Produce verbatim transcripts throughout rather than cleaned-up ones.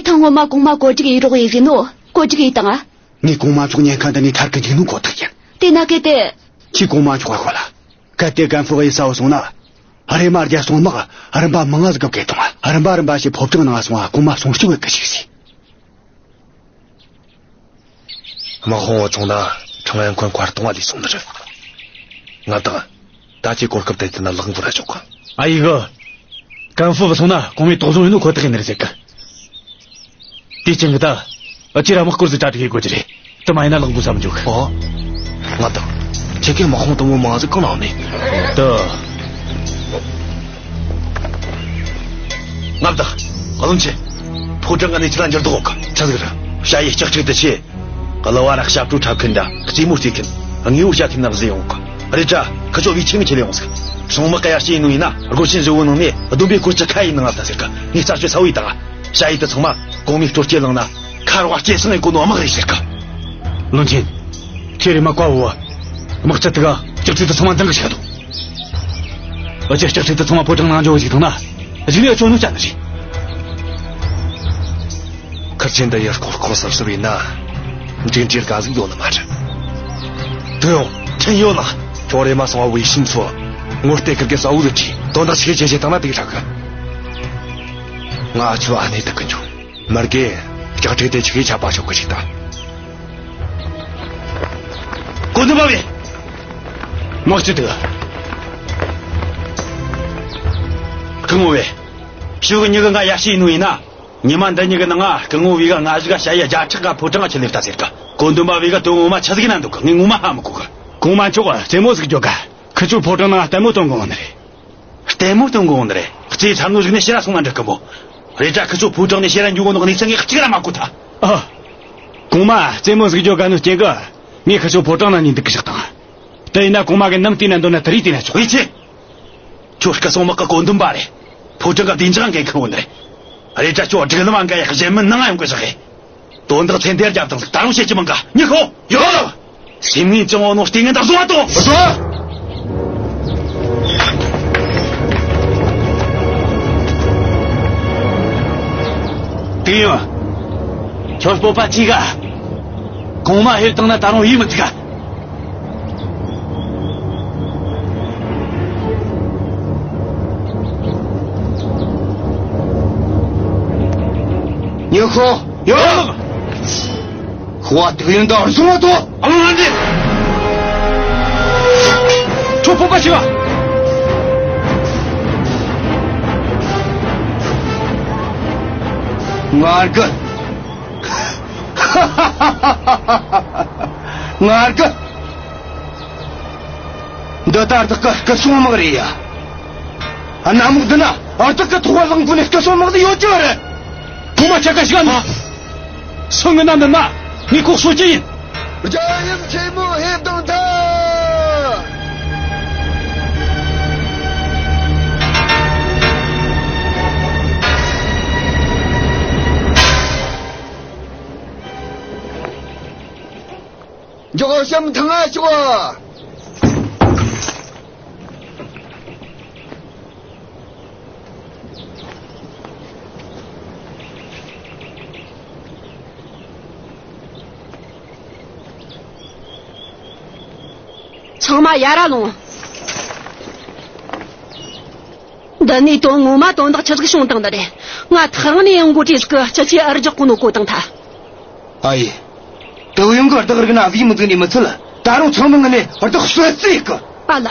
ད་ངོ་མ་གོང་མ་བཀོད་སྒྲིག་ཡེད་རོགས་ཡེད་ཟེར་ནོ། བཀོད་སྒྲིག་ཡེད་དང་ཨ། ངས་གོང་མ་མཆོག་ཉེན་ཁ་འདི་ནས་ཐར་གི་འཇུག་ནོ་ཁོ་ཐག་ཡིན། དེ་ན་གལ་ཏེ། ཁྱེད་གོང་མ་མཆོག་ག་ཤོད་ལ། གལ་ཏེ་ཀན་ཧྥུ་གཡུལ་ས་བོ་སོང་ན། རེམ་མ་རྒྱལ་སྲུང་དམག་རིམ་པ་མང་ང་ཟིག་གབ་གེ་ཐོང་། རིམ་པ་རིམ་པ་ཞིག་ཕོ་བྲང་ནང་སོང་ང་གོང་མ་སྲུང་སྐྱོབ་བྱེད་གི་ཞིག་ཟེར། དམག་དཔུང་བོ་ཚང་ན་ཁྲང་ཡན་ཁོན་མཁར་གཏོང་བ་ལས་སོང་ནི་རེད། ང་དང་། ད་ཁྱེད་གོ་སྐབས་དེ་དེ་ན་ལག་འགུལ་ར་ཆོག་གི། ཨ་ཡི་གི། ཀན་ཧྥུ་བོ་སོང་ན་གོང་མའི་དོགས་ཟོན་ཡིན་ནོ་ཁོ་ཐག་ཡིན་ནི་རེད་ཟེར་གི། དེའི་རྐྱེན་གྱིས་ད། ཨ། ཁྱེད་ར་དམག་སྐོར་ཟིག་གྲ་སྒྲིག་ཡེད་དགོས་རྒྱུ་རེད། དེ་མ་ཡིན་ན་ལག་འགུལ་ས་མི་འཇུག་ཨོ། ང་དང་། ཁྱེད་ཀྱི་དམག་དཔུང་དུ་མོ་མང་ཟིག་གང་ན་ནི། ད། ང་དང་། བློན་ཆེན། ཕོ་བྲང་གི་གནས་ཚུལ་ལ་འགྱུར་ལྡོག་ཡོད་གི། ཆི་ཟིག་རེད། ཞ་ཡི་ལྕགས་ཁྲིག་དེ་ཆེ། གླུ་བ་ར་ཞབས་བྲོ་འཁྲབ་མཁན་འདྲ་རྩེད་མོ་རྩེ་མཁན། དངོས་པོ་བཤའ་མཁན་ནང་ཟིག་ཡོང་གི། རེད་དྲ། ཁི་ཆོ་བི་ཆིང་ཆི་ལས་ཡོང་ཟིག་སྲུང་དམག་ག་ཡར་ཞུ་ཡིན་ནོ་ཡིན་ན། སྒོ་ཆེན་བཞི་བོའི་ནང་ནས་བསྡོམས་པས་སྐོར་ཅི་ཁ་ཡིན་ནང་ལྟ་ཟེར་གི། ངས་རྩད་གཅོད་ཚ་བོ་ཡིས་དང་། ཞ་ཡི་དེ་ཚང་མ་གོང་མའི་སྤྲོ་སྐྱིད་བླངས་ན། ཁ་རོག་སྐྱེད་སྲིང་ཡེད་གོ་ནོ་དམག་རེད་ཟེར་གི། བློན་ཆེན། ཁྱེད་རེ་མ་བཀའ་བོ། དམག་སྤྱི་དེ་ག་ལྕགས་ཁྲིག་དེ་ཚང་མ་འཛིང་གི་ཆག་འདུག་ཨ་ཅེ་ལྕགས་ཁྲིག་དེ་ཚང་མ་ཕོ་བྲང་ནང་འཇོག་བྱེད་ཐུབ་ན། གཞུག་ནས་ཨ་ཆོ་ནུ་ཅན་རེད། ཁུར་ཆེན་འདི་ཡར་ཁོག་ཁོག་སིབ་སིབ་ཡིན་ན། འགྲིག་འགྲིག་ག་ཟིག་ཡོད་ནི་མ་རེད། དུ་ཡོང་། ཁྲིན་ཡོད་ལགས། ཁྱོད་རེ་མ་སོང་བ་བའི་ཤིན་ཚོ། ངོ་བལྟས་ཁུར་གི་ས་འུ་རུ་ཁྲིད། དོན་དག་ཆེ་ཆེ་ཆེ་བཏང་ན་དེ་གི་ཧྲ་གི། ང་ཨ་ཆོ་ཨ་ནེ་དུ་གི་འཇུག་མར་གེ། ལྕགས་ཁྲིག་དེ་ཆི་གི་ཆ་པ་ཆོག་གི་ཞིག་ད། གོ་ནི་བ་བས། མོ་ཅི་དུ། སྐུ་ངོ་བས། ཞུ་གི་མྱི་གི་ང་ཡར་ཞུ་ཡིན་ནོ་ཡིན་ན། ཉི་མ་འདི་གཉིས་ཀྱི་ནང་ང་སྐུ་ངོ་བི་ག་ང་ཞིག་ག་ཞ་ཡི་རྒྱ་ཕྲག་ག་ཕོ་བྲང་ང་ཆི་ལེབ་ལྟ་ཟེར་ག། གོ་འདུན་པ་བི་ག་དོན་ངོ་མ་ཆི་ཟིག་ན་འདུག་ག། ངས་ངོ་མ་ཧ་མི་གོ་གི། གོང་མ་མཆོག་རྩེད་མོ་ཟིག་རྒྱོ་ག། ཁི་ཆོ་ཕོ་བྲང་ནང་ལྟད་མོ་སྟོན་གོ་ནི་རེད། ལྟད་མོ་སྟོན་གོ་ནི་རེད། རྩེད་ཚར་ནོ་ཟིག་ནས་ཕྱིར་ར་སོང་ན་འགྲིག་གི་མོ། རེད་དྲ་ཁི་ཆོ་ཕོ་བྲང་ནས་ཕྱིར་ར་འགྱོ་གོ་ནོ་གནས་ཚུལ་ངས་གཅིག་ར་མ་གོ་ཐལ། ཨ། གོང་མ་རྩེད་མོ་ཟིག་རྒྱོ་ག་ནོ་རྐྱེན་གི། ངས་ཁི་ཆོ་ཕོ་བྲང་ནང་ནས་འདུག་གི་བཞག་དང་། དེ་ཡིན་ན་གོང་མ་གི་ནམ་དུས་ན་འདོད་ན་དེ་རིང་དུས་ན་ཆོག། ཝེ་ཆི། ཁྱོད་སྐུ་སྲུང་དམག་གི་གོ་འདུན་པ་རེད། ཕོ་བྲང་གི་བདེ་འཇགས་འགན་འཁུར་བོ་ནི་རེད། རེད་དྲ་ཁྱོད་སྒྲིག་ལམ་འགའ་ཡག་གཞན་མི་ནང་ང་ཡོང་གི་བཞག་གི། དོན་དག་ཚེ་འདིར་རྒྱབ་དང་ད་རུང་བཤད་ཀྱི་མང་ག། མྱི་ཤོག། ཡོད། སེམས་ངན་ཅང་འོ་ནོ་ལྟས་ངན་དང་བཟུང་བ་དང་། བཟུང་། དེ་ཡང་། ཁྱོད་སྤོབས་པ་ཆེ་ག། གོང་མ་ཧེར་བཏང་ན་ད་རུང་ཡིད་མི་ཚིམ་ག། ཉི་ཧོ། ཡོད། ཁོ་བ་དུག་ཡོན་དང་རྫོང་བ་དོ། ཨང་ཨང་འདི། ཁྱོད་སྤོབས་པ་ཆེ་བ། ངར་གི། ངར་གི། འདི་ལྟར་བདག་གི་སྐུ་སྲུང་དམག་རེད་ཡ། གནམ་འོག་འདི་ན་བདག་གི་ཐོག་བ་ལང་པོ་ནས་སྐུ་སྲུང་དམག་འདི་ཡོད་ཀྱི་རེད། ཐོག་མ་ཆ་ག་ཞིག་ཨ་ནི། སོང་ངི་ན་མི་མ། ངས་ཁོག་གསོ་རྒྱུ་ཡིན། རྒྱལ་ཡུམ་ཆེན་མོ་ཧེབ་དང་ཐལ། མགྱོགས་བཤམས་ཐང་ང་ཤོག། ཚང་མ་ཡར་ར་ལོངས། འདི་ནས་དོན་ངོ་མ་དོན་དག་ཆི་ཟིག་བྱུང་བཏང་ནི་རེད། ང་ཐག་རིང་ནས་ཡང་མགོ་ཁྲིད་གི་ཁྱེད་ཆོས་ཨར་རྒྱག་གོ་ནོ་གོ་བཏང་ཐལ། ཨ་ཡེ། དུ་ཡོང་གི་བདག་རིག་ན་གཟིགས་མི་འཛིན་ནས་མི་ཚུལ། ད་རུང་ཚང་མ་ངི་ནས་བདག་གསོད་རྩིས་གི། ཨ་ལ།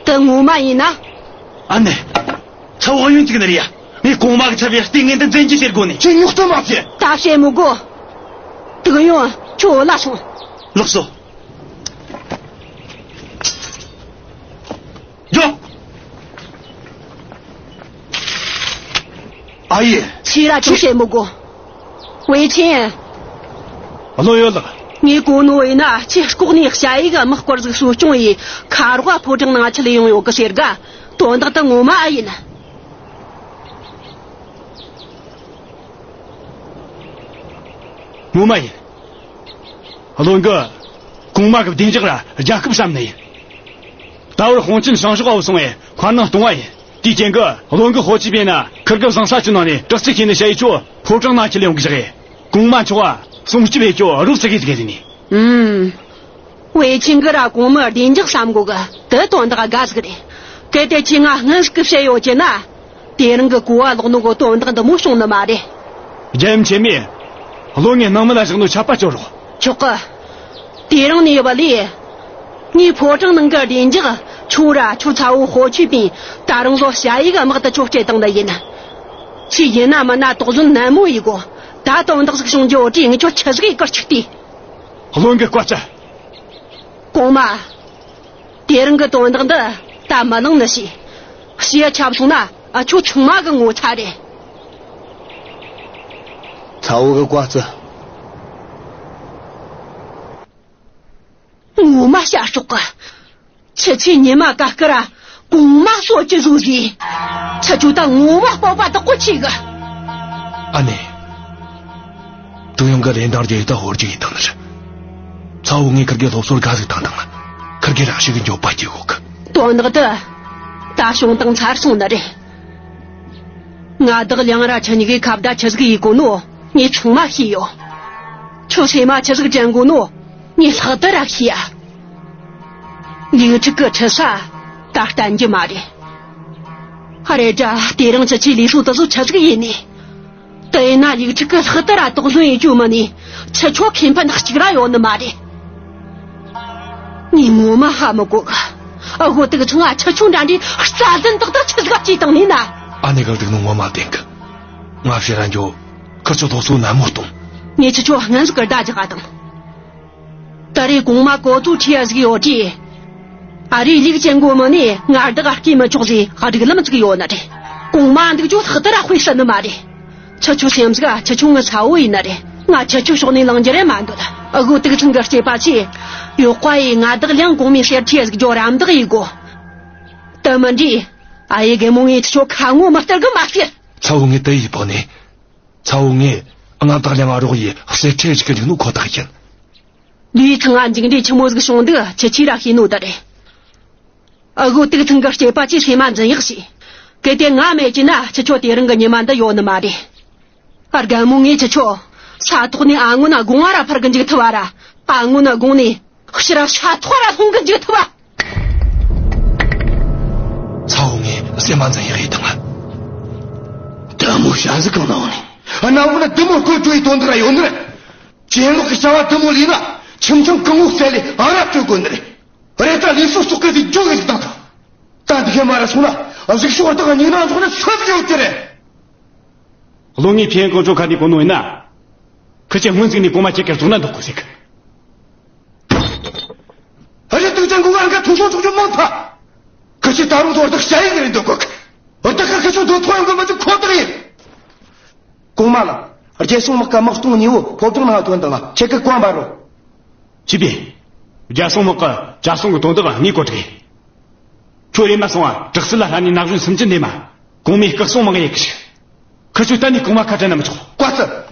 དེ་ངོ་མ་ཡིན་ན། ཨ་ནེ། ཚ་བོ་ཡོན་ཅིག་ནི་རེད་ཡ། ངས་གོང་མ་གི་ཚབ་ཡ་ལྟས་ངན་དུ་འཛིན་གྱི་ཟེར་དགོ་ནི། ཁྱོད་ཉོག་ཏུ་མ་བྱེད། ད་བཤད་མི་དགོ། དུ་ཡོང་ཁྱོད་འོ་ལ་སོང་། ལགས་སོ། ཡོ། ཨ་ཡེ། ཕྱིར་ར་ཅུང་བཤད་མི་དགོ། ཝེ་ཆིན། བློན་ཡོད་ལགས། ངས་གོ་ནོ་ཡིན་ན་ཁྱེད་ལྐོག་ནས་ཞ་ཡི་གི་དམག་སྐོར་ཟིག་གསོ་སྐྱོང་ཡས་ཁ་རོག་ཕོ་བྲང་ནང་ཆི་ལས་ཡོང་ཡོད་གི་ཟེར་ག། དོན་དག་དེ་ངོ་མ་ཨེ་ཡིན། ངོ་མ་ཡིན། བློན་གི། གོང་མ་གི་བདེ་འཇགས་ར་རྒྱལ་ཁབ་བསམ་ནི་ཡིན། ད་བར་དཔུང་ཆེན་བྱང་ཕྱོགས་བ་སོང་བས་མཁར་ནང་གཏོང་བ་ཡིན། དེའི་རྐྱེན་གྱིས་བློན་གྱིས་ཧོ་ཆི་པིན་ན་ཁིར་གི་བཟང་ས་ཆུ་ནང་ནས་དྲག་རྩལ་ཤེས་ནི་ཞ་ཡི་ཆོ་ཕོ་བྲང་ནང་ཁྲིད་ལས་ཡོང་གི་བཞག་ཡེ། གོང་མ་མཆོག་ག་སྲུང་སྐྱོབ་ཡེ་ཆོ་རོགས་ཟེར་གི་ཟེར་གི་ཟེར་ནི། ཨུམ། ཝེ་ཆིང་གིས་ར་གོང་མར་བདེ་འཇགས་བསམ་གོ་གི། དེ་དོན་དག་དགའ་ཟིག་རེད། གལ་ཏེ་ཁྱེད་ང་སྔོན་ཟིག་གི་བཤད་ཡོད་ཀྱི་ན། དེ་རིང་གི་གོ་བ་ལོག་ནོ་གི་དོན་དག་འདི་མོ་བྱུང་ནི་མ་རེད། རྒྱལ་ཡུམ་ཆེན་མོས། བློན་ངས་སྣང་མེད་ལ་བཞག་ནོ་ཆད་པ་གཅོད་རོགས། ཆོག་གི། དེ་རིང་ནས་ཡོད་པ་ལས། ངའི་ཕོ་བྲང་ནང་གི་བདེ་འཇགས་ཁྱོད་ར་ཁྱོད་ཚ་བོ་ཧོ་ཆི་པིན། ད་རུང་བཟོ་ཞ་ཡི་གི་དམག་དེ་ཁྱོད་སྤྲད་བཏང་ནི་ཡིན། ཁྱེད་ཡིན་ན་མིན་ན་དོགས་ཟོན་ནན་མོ་ཡེ་དགོ། ད་དོན་དག་ཟིག་བྱུང་རྒྱུ་ཡོད་དུས་ངས་ཁྱོད་ཆི་ཟིག་ཡེ་གི་ཆུག་དེ། བློན་གྱིས་བཀའ་སྩལ། གོང་མ། དེ་རིང་གི་དོན་དག་འདི་ད་མི་གླེང་ནི་བྱོས། ཞི་ཡ་ཁྱབ་སོང་ན་ཨ་ཆོ་ཚང་མ་གི་ངོ་ཚ་རེད། ཚ་བོ་གི་བཀའ་སྩལ། ངོ་མ་ཤ་སོག་གི། ཁྱེད་ཚོས་ཉི་མ་ཀ་ཀི་ར་གོང་མ་གསོད་ཀྱི་བཟོ་ཟིག་ཁྱེད་ཚོ་ད་ངོ་མ་སྤོབས་པ་དག་གོ་ཆེ་གི། ཨ་ནེ། ཏུའུ་ཡོང་གི་ལེན་དང་རྒྱུ་ཡི་ད་ཧོར་རྒྱུ་ཡི་དང་ནི་རེད། ཚ་བོ་ངས་ཁིར་གི་སློབ་གསོ་དགའ་ཟིག་བཏང་དང་། ཁིར་གི་རང་ཤི་གི་འགྱོད་པ་སྐྱེ་གོ་གི། དོན་དག་དེ་ད་བྱུང་དང་ཚར་སོང་ནི་རེད། ང་བདག་ལིའང་ར་ཁྱེད་གཉིས་ཀས་ཁ་བརྡ་ཆི་ཟིག་ཡེ་གོ་ནོ་ངས་ཚང་མ་ཤེས་ཡོད། ཁྱོད་སེམས་མ་ཆི་ཟིག་དྲན་གོ་ནོ་ངས་ལྷག་ཏུ་ར་ཤེས་ཡ། ལིའུ་ཁྲི་གི་ཁྲི་ས་ད་བརྟན་རྒྱུ་མ་རེད། ཨ་རེ་དྲ་དེ་རིང་ཁྱེད་ཚོས་ལས་སོ་དེ་ཚོ་ཆི་ཟིག་ཡེ་ནི། དེ་ཡིན་ན་ལིའུ་ཁྲི་གི་ལྷག་ཏུ་ར་དོགས་ཟོན་ཡེ་རྒྱུ་མིན་ནི། ཁྱེད་ཚོ་ཁེ་ཕན་གཅིག་ར་ཡོད་ནི་མ་རེད། ངས་ངོ་མ་ཧ་མི་གོ་གི། ཨ་ཧོ་དུག་ཚང་ང་ཁྱེད་ཚོ་འདྲ་འདྲའི་རྩ་ལྡན་དག་དག་ཆི་ཟིག་བྱས་བཏང་ནི་ན། ཨ་ནེ་གི་སྡུག་ནོ་ངོ་མ་བདེན་གི། ང་ཕྱིར་ར་འགྱོ། ཁིར་ཚོ་དོགས་ཟོན་ནན་མོ་གཏོང་། ངས་ཁྱེད་ཚོ་སྔོན་ཟིག་གི་བརྡ་རྒྱག་ག་དང་། ད་རེས་གོང་མ་གོ་ཐོས་ཁྲིད་ཡ་ཟིག་ཡོད་དུས། ཨ་རིའི་ལུགས་ཅན་གོ་མི་ནས་ང་བདག་ག་བརྐུས་མི་ཆོག་ཟེར་སྒྲིག་ལམ་ཟིག་ཡོད་ནི་རེད། གོང་མ་འདུག་ཅོ་ལྷག་ཏུ་ར་དཔེ་སྲིད་ནི་མ་རེད། ཁྱེད་ཚོ་སེམས་ཟིག་ཁྱེད་ཚོ་ངའི་ཚ་བོ་ཡིན་ནི་རེད། ང་ཁྱེད་ཚོའི་ཕྱོགས་ནས་ལངས་རྒྱུ་རེད་མ་འདོད། ཨ་ཧོ་དུག་ཚང་གི་སྐྱེས་པ་ཚོས་ཡོད་པ་ཡིས་ང་བདག་ལིའང་གོང་མའི་གསེར་ཁྲི་ཟིག་འཇོག་རམ་འདེགས་ཡེ་གོ། དེ་མིན་དུས་ཨ་ཡེ་རྒན་མོ་ངས་ཁྱེད་ཚོ་ཁ་ངོ་མི་སྟེར་གི་མ་ཟེར། ཚ་བོ་ངས་དེ་ཡེ་བོ་ནི། ཚ་བོ་ངས་མངའ་བདག་ལིའང་རོགས་ཡེ་གསེར་ཁྲི་ཟིག་གི་འཇུག་ནོ་ཁོ་ཐག་ཡིན། ལུས་ཚང་ང་མཇུག་འབྲས་ཆི་མོ་ཟིག་བྱུང་འདུག་ཁྱེད་ཚོས་ར་ཤེས་ནོ་དེ་རེད། ཨ་ཧོ་དུག་ཚང་གི་སྐྱེས་པ་ཚོས་སེམས་མ་འཛིན་ཡག་བྱོས། གལ་ཏེ་ང་མེད་ཀྱི་ན་ཁྱེད་ཚོ་དེ་རིང་གི་ཉི་མ་འདི་ཡོད་ནི་མ་རེད། ཨ་རྒན་མོ་ངས་ཁྱེད་ཚོ་ས་ཐོག་ནས་ཨ་སྔོན་ན་དགུང་ང་ར་འཕུར་གི་འཇུག་ཐུབ་བ་ར། ཨ་སྔོན་ན་དགུང་ནས་ཕྱིར་ར་ས་ཐོག་ར་ལྷུང་གི་འཇུག་ཐུབ་བ། ཚ་བོ་ངས་སེམས་མ་འཛིན་ཡག་ཡེ་དང་། དེ་མོ་ཤ་ཟིག་གང་ན་འོང་ནས། ཨ་ན་འོ་ན་དེ་མོ་ཁོ་ཚོའི་དོན་དག་ར་ཡོད་ནི་རེད། གྱེན་ལོག་གི་བྱ་བ་དེ་མོ་ལས་ན་ཁྱིམ་ཚང་གང་བོ་བསད་ལས་ཨ་ར་སྤྲོད་དགོས་ནི་རེད། རེད་ད་ལུས་སྲོག་གཅོད་གི་ཟིག་འཇོག་གི་ཟིག་བཏང་ཐལ། ད་འདི་ག་མ་ར་སོང་ན་གཟིག་ཤོག་བདག་གཉིས་ན་འཇོག་ན་སུ་ཟིག་ཡོད་ཀྱི་རེད། བློན་ངས་ཕིན་ཡན་ཀོང་ཇོ་ཁ་ནས་གོ་ནོ་ཡིན་ན། ཁི་ཆོས་སྔོན་ཟིག་ནས་གོང་མ་ཁྱེད་ཀ་རྫོགས་ན་འདོད་གོ་ཟེར་གི། ཨ་ཞེ་དུག་ཅན་གོ་ག་རང་ག་ཐུང་སོང་ཆོག་ཆོག་མང་ཐལ། ཁི་ཆོས་ད་རུང་དོ་བདག་ཞ་ཡི་ཟིག་རེད་འདོད་གོ་གི། བདག་ག་ཁི་ཆོ་འདོད་ཐོ་ཡོང་གི་མི་འདུག་ཁོ་ཐག་ཡིན། གོང་མ་ལགས། རྒྱལ་སྲུང་དམག་གི་དམག་སྟོང་གཉིས་པོ་ཕོ་བྲང་ནང་ཐོན་དང་ང་ཁྱེད་ཀྱིས་བཀའ་འབར་རོགས། ཆི་པིན། རྒྱལ་སྲུང་དམག་གི་ཇ་སྲུང་གི་དོན་དག་ངས་གོ་དྲག་ཡིན། ཁྱོད་རེམ་མ་སོང་ང་དྲག་རྩལ་ལ་ཧྲ་ནས་ན་གཞོན་སུམ་ཅུ་འདེམས་མ། གོང་མས་སྐུ་སྲུང་དམག་ཡེ་གི་ཞིག་ཁི་ཆོས་གཏན་ནས་གོང་མ་ཁ་བྲལ་ན་མི་ཆོག་བཀའ་སྩལ།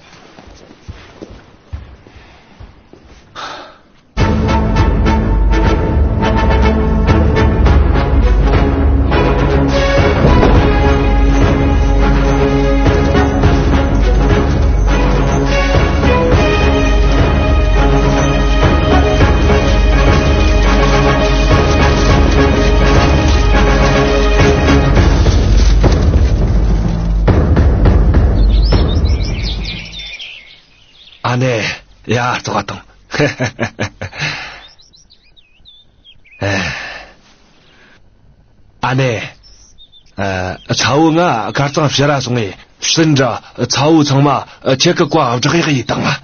ཨ་ནེ། ཡ་ཙོག་ག་དང་། ཨ་ནེ། ཨ། ཚ་བོ་ང་གར་ཚང་ཕྱིར་ར་སོང་ངས་སྲིན་འདྲ་ཚ་བོ་ཚང་མ་ཁྱེད་ཀྱི་བཀའ་བསྒྲག་ཡག་ཡེ་དང་ང་།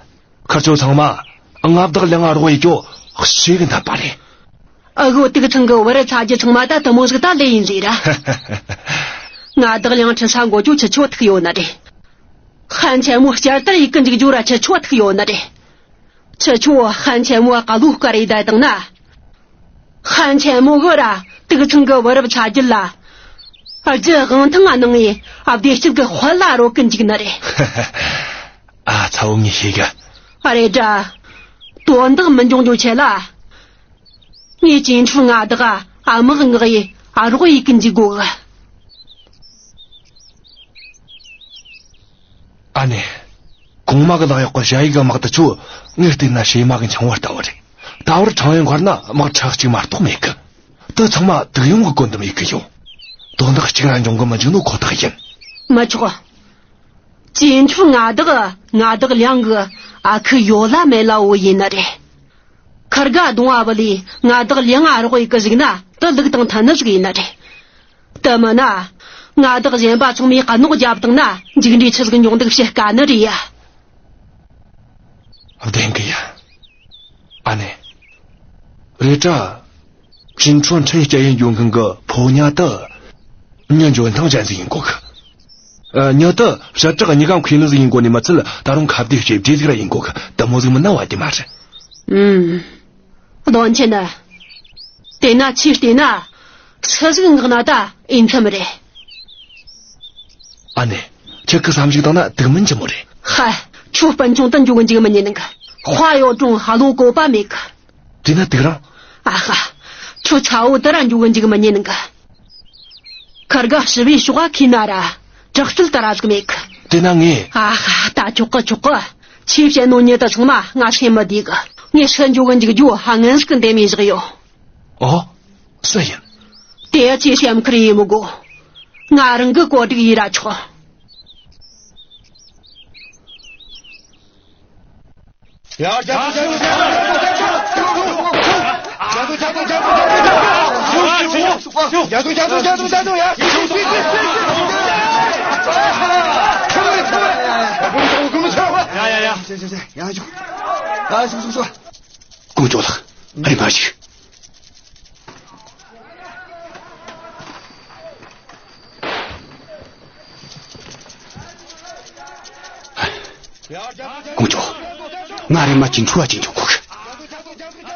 ཁིར་ཆོ་ཚང་མ་མངའ་བདག་ལིའང་རོགས་ཡེ་རྒྱུ་ཞེ་གི་འཐད་པ་རེད། ཨ་ཧོ་དུག་ཚང་གི་བུ་རབས་ཚ་རྒྱུད་ཚང་མ་ད་དེ་མོ་ཟིག་ད་ལོས་ཡིན་ཟེར་ར། མངའ་བདག་ལིའང་ཁྲི་ས་འགོ་རྒྱུ་ཁྱེད་ཆོ་ཐུག་ཡོད་ནི་རེད། ཧན་ཆེན་མོ་བསྐྱར་དར་ཡེ་གི་འཇུག་རྒྱུ་ར་ཁྱེད་ཆོ་ཐུག་ཡོད་ནི་རེད། ཁྱེད་ཆོ་ཧན་ཆེན་མོ་ག་ལོ་བཀའ་རེ་བསྡད་བཏང་ན། ཧན་ཆེན་མོ་གི་ར་དུག་ཚང་གི་བུ་རབས་ཚ་རྒྱུད་ལ། རྒྱུ་དབང་ཐང་ང་ནང་ངས་བདེ་སྐྱིད་གི་དཔལ་ལ་རོལ་གི་འཇུག་ནི་རེད། ཨ་ཚ་བོ་ངས་ཤེས་གི། ཨ་རེད་དྲ། དོན་དག་མི་འབྱུང་རྒྱུ་ཆེད་ལ། ངས་ཅིན་ཁྲུའུ་མངའ་བདག་ག་དམག་མངགས་ཡེ་རོགས་ཡེ་གི་འཇུག་དགོས་གི། ཨ་ནེ། གོང་མ་གི་ལག་གཡོག་གི་ཞ་ཡི་གི་དམག་དེ་ཚོ་ངས་བལྟས་ན་བྱེ་མ་གི་འཆིང་བ་ལྟ་བུ་རེད། ད་བར་ཁྲང་ཡོན་མཁར་ན་དམག་ཁྲག་གཅིག་མ་གཏོགས་མེད་གི། དེ་ཚང་མ་དུག་ཡོང་གི་བཀོད་འདོམས་ཡེད་གི་ཡོད། དོན་དག་གཅིག་ར་འབྱུང་གི་མི་འཇུག་ནོ་ཁོ་ཐག་ཡིན། མི་ཆོག་ཅིན་ཁྲོ་མངའ་བདག་མངའ་བདག་ལིའང་གི་ཨ་ཁུ་ཡོ་ལ་མེ་ལ་བོ་ཡིན་ནི་རེད། ཁར་ག་གདོང་བ་བུ་ལས་མངའ་བདག་ལིའང་ཨ་རོགས་ཡེད་གི་བཞུགས་ན་དེ་ལུགས་དང་མཐུན་ནི་ཟིག་ཡིན་ནི་རེད། དེ་མིན་ན། མངའ་བདག་གཞན་པ་ཚང་མས་གནོད་རྒྱབ་བཏང་ན་མཇུག་འབྲས་ཆི་ཟིག་འབྱུང་འདུག་བཤད་དཀའ་ནི་རེད་ཡ། བདེན་གི་ཡ། ཨ་ནེ། རེད་དྲ། ཅིན་ཁྲོ་ཁྲེ་སྐྱ་ཡིན་ཡོང་མཁན་གི་ཕོ་ཉ་དེ། མྱི་འཇོན་ཐང་ཅན་ཟིག་ཡིན་གོ་གི། ཨ། མྱི་དེ་ཞི་དྲག་གཉིས་ཀ་མཁས་ནི་ཟིག་ཡིན་གོ་ནི་མ་ཚད་ད་རུང་ཁ་བདེ་ལྕེ་བདེ་ཟིག་ར་ཡིན་གོ་གི། དེ་མོ་ཟིག་མིན་ན་བ་དེ་མ་རེད། ཨུམ། བློན་ཆེན། དེ་ན་ཁྱོས་བལྟས་ན། སུ་ཟིག་མངགས་ན་ད་ཨེ་འཚམ་རེད། ཨ་ནེ། ཁྱེད་ཀྱི་བསམ་གཞིག་བཏང་ན་དུག་མིན་གྱི་མོ་རེད། ཧ། ཁྱོད་སྤུན་ཆུང་དེ་འཇུག་གི་འཇུག་མི་ཉན་གི། དཔའ་ཡོད་རུང་བློ་བཀོད་པ་མེད་གི། དེ་ན་དུག་རང་། ཨ་ཧ། ཁྱོད་ཚ་བོ་དེ་ར་འཇུག་གི་འཇུག་མི་ཉན་གི། ཁར་ག་ཞི་བའི་ཕྱོགས་ཁ་ན་ར། དྲག་རྩལ་དེ་ར་ཟིག་མེད་གི། དེ་ན་ངས། ཨ་ཧ། ད་ཆོག་གི་ཆོག་གི། ཁྱོས་བཤད་ནོ་མྱི་དེ་ཚང་མ་ང་སེམས་མི་བདེ་གི། ངས་སུ་འཇུག་གི་འཇུག་རྒྱུ་ཧ་ངན་ཟིག་གི་འདེམས་ཡས་བཞག་ཡོད། ཨོ། སུ་ཡིན། དེ་ཡ་ཅི་སེམས་ཁུར་ཡེད་མི་དགོས། ང་རང་གིས་བཀོད་སྒྲིག་ཡས་ར་ཆོག་ཡ་ཡ་ཡ། ཀོང་ཇོ་ལགས། ཨ་ནེ་མ་ཞིག་ཀོང་ཇོ། ང་རེམ་མ་ཅིན་ཁྲོ་བ་ཅིག་འཇུག་གོ་གི།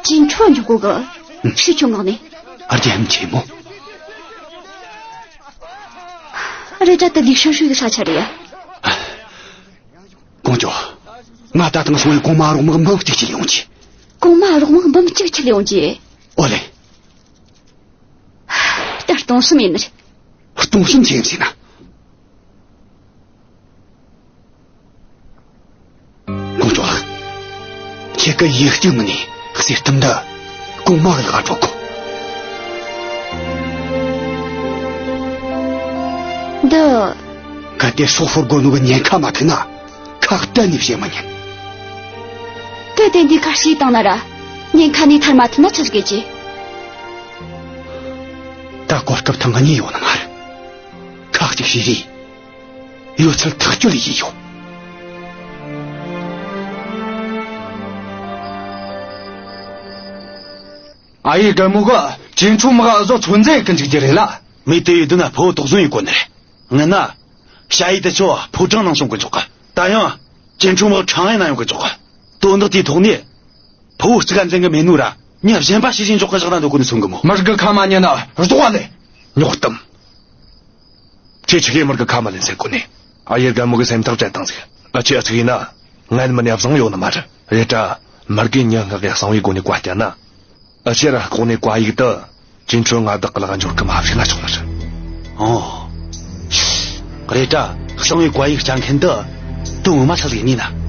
ཅིན་ཁྲོ་འཇུག་གོ་གི། ཨུམ། ཕྱི་ཁྱོད་ངག་ནས། ཨར་རྒྱ་ཧམ་ཆེན་མོ། རེད་དྲ་དེ་ལི་ཧྲན་ཧྲུའུ་གི་ས་ཆ་རེད་ཡ། ཀོང་ཇོ། ང་ད་ཐེངས་སོང་བའི་གོང་མ་རོགས་དམག་འབུམ་གཅིག་ཁྲིད་ལས་ཡོང་གི། གོང་མ་རོགས་དམག་འབུམ་གཅིག་ཁྲིད་ལས་ཡོང་གི། ཨོ་ལེ། ད་སྟོང་གསུམ་ཡིན་ནི་རེད། སྟོང་གསུམ་ཆི་ཡིན་ཟེར་ན། ཀོང་ཇོ་ལགས། ཁྱེད་ཀྱི་ཡིག་རྒྱུགས་ངི་ནས་གསེར་གཏམ་འདི་གོང་མ་གི་ལག་འགྲོ་གོ། འདི། གལ་ཏེ་སྲོག་ཤོར་དགོས་ནོ་གི་ཉེན་ཁ་མ་ཐུག་ན་ཁ་གཏན་ནས་བཤད་མི་ཉན། གལ་ཏེ་འདི་ཁ་ཞིག་བཏང་ན་ར་ཉེན་ཁ་ནས་ཐར་མ་ཐུབ་ན་ཆི་ཟིག་གི། ད་གོ་སྐབས་ཐེངས་གཉིས་ཡོད་ནི་མ་རེད། ཁ་གཅིག་བྱས་རེད། ཡོད་ཚད་ཐག་གཅོད་ལས་ཡིན་ཡོད། ཨ་ཡེ་རྒན་མོ་གི་ཅིན་ཁྲོ་དམག་ག་ཨུ་ཚོ་ཚོད་འཛིན་གི་འཇུག་རྒྱུ་རེད་ལ། མི་དེ་ཡི་དུ་ན་ཕོ་དོགས་ཟོན་ཡོད་གོ་ནི་རེད། ངན་ན། ཞ་ཡི་དེ་ཚོ་ཕོ་བྲང་ནང་སོང་གི་འཇོག་གི། ད་ཡང་ཅིན་ཁྲོ་དམག་ཁྲང་ཨན་ན་ཡོང་གི་འཇོག་གི། དོན་དག་དེའི་ཐོག་ནས། ཕུ་བོ་གཅིག་ག་འཛིན་གི་མེད་ནོ་ར་མྱི་གཞན་པ་ཤི་བཞིན་འཇོག་གི་བཞག་ན་འདོད་གོ་ནི་སོང་གི་མོ། མི་རྒི་ཁ་མ་ཉན་ན་རྫོགས་པ་ལེ། ཉོག་གཏམ། ཁྱེད་ཆི་གེ་མི་རྒི་ཁ་མ་ལེན་ཟེར་གོ་ནི། ཨ་ཡེ་རྒན་མོ་གི་སེམས་ཐག་བཅད་བཏང་ཟིག། ཨ་ཆེ་ཨ་ཚིག་ཡིན་ན། ངན་མི་ནི་བཟང་ཡོད་ནི་མ་རེད། རེད་དྲ། མི་རྒི་མྱི་སྔགས་གི་གསང་བའི་སྒོ་ནས་བཀའ་བསྟན་ན། ཨ་ཆེ་ར་ལྐོག་ནས་བཀའ་ཡིག་དུ། ཅིན་ཁྲོ་མངའ་བདག་གི་ལག་འབྱོར་གི་མ་བྱེད་ན་ཆོག་ནི་རེད། ཨོ། རེད་དྲ། གསང་བའི་བཀའ་ཡིག་སྤྱད་མཁན་དུ། དོན་ངོ་མ་ཆི་ཟིག་ཡིན་ན།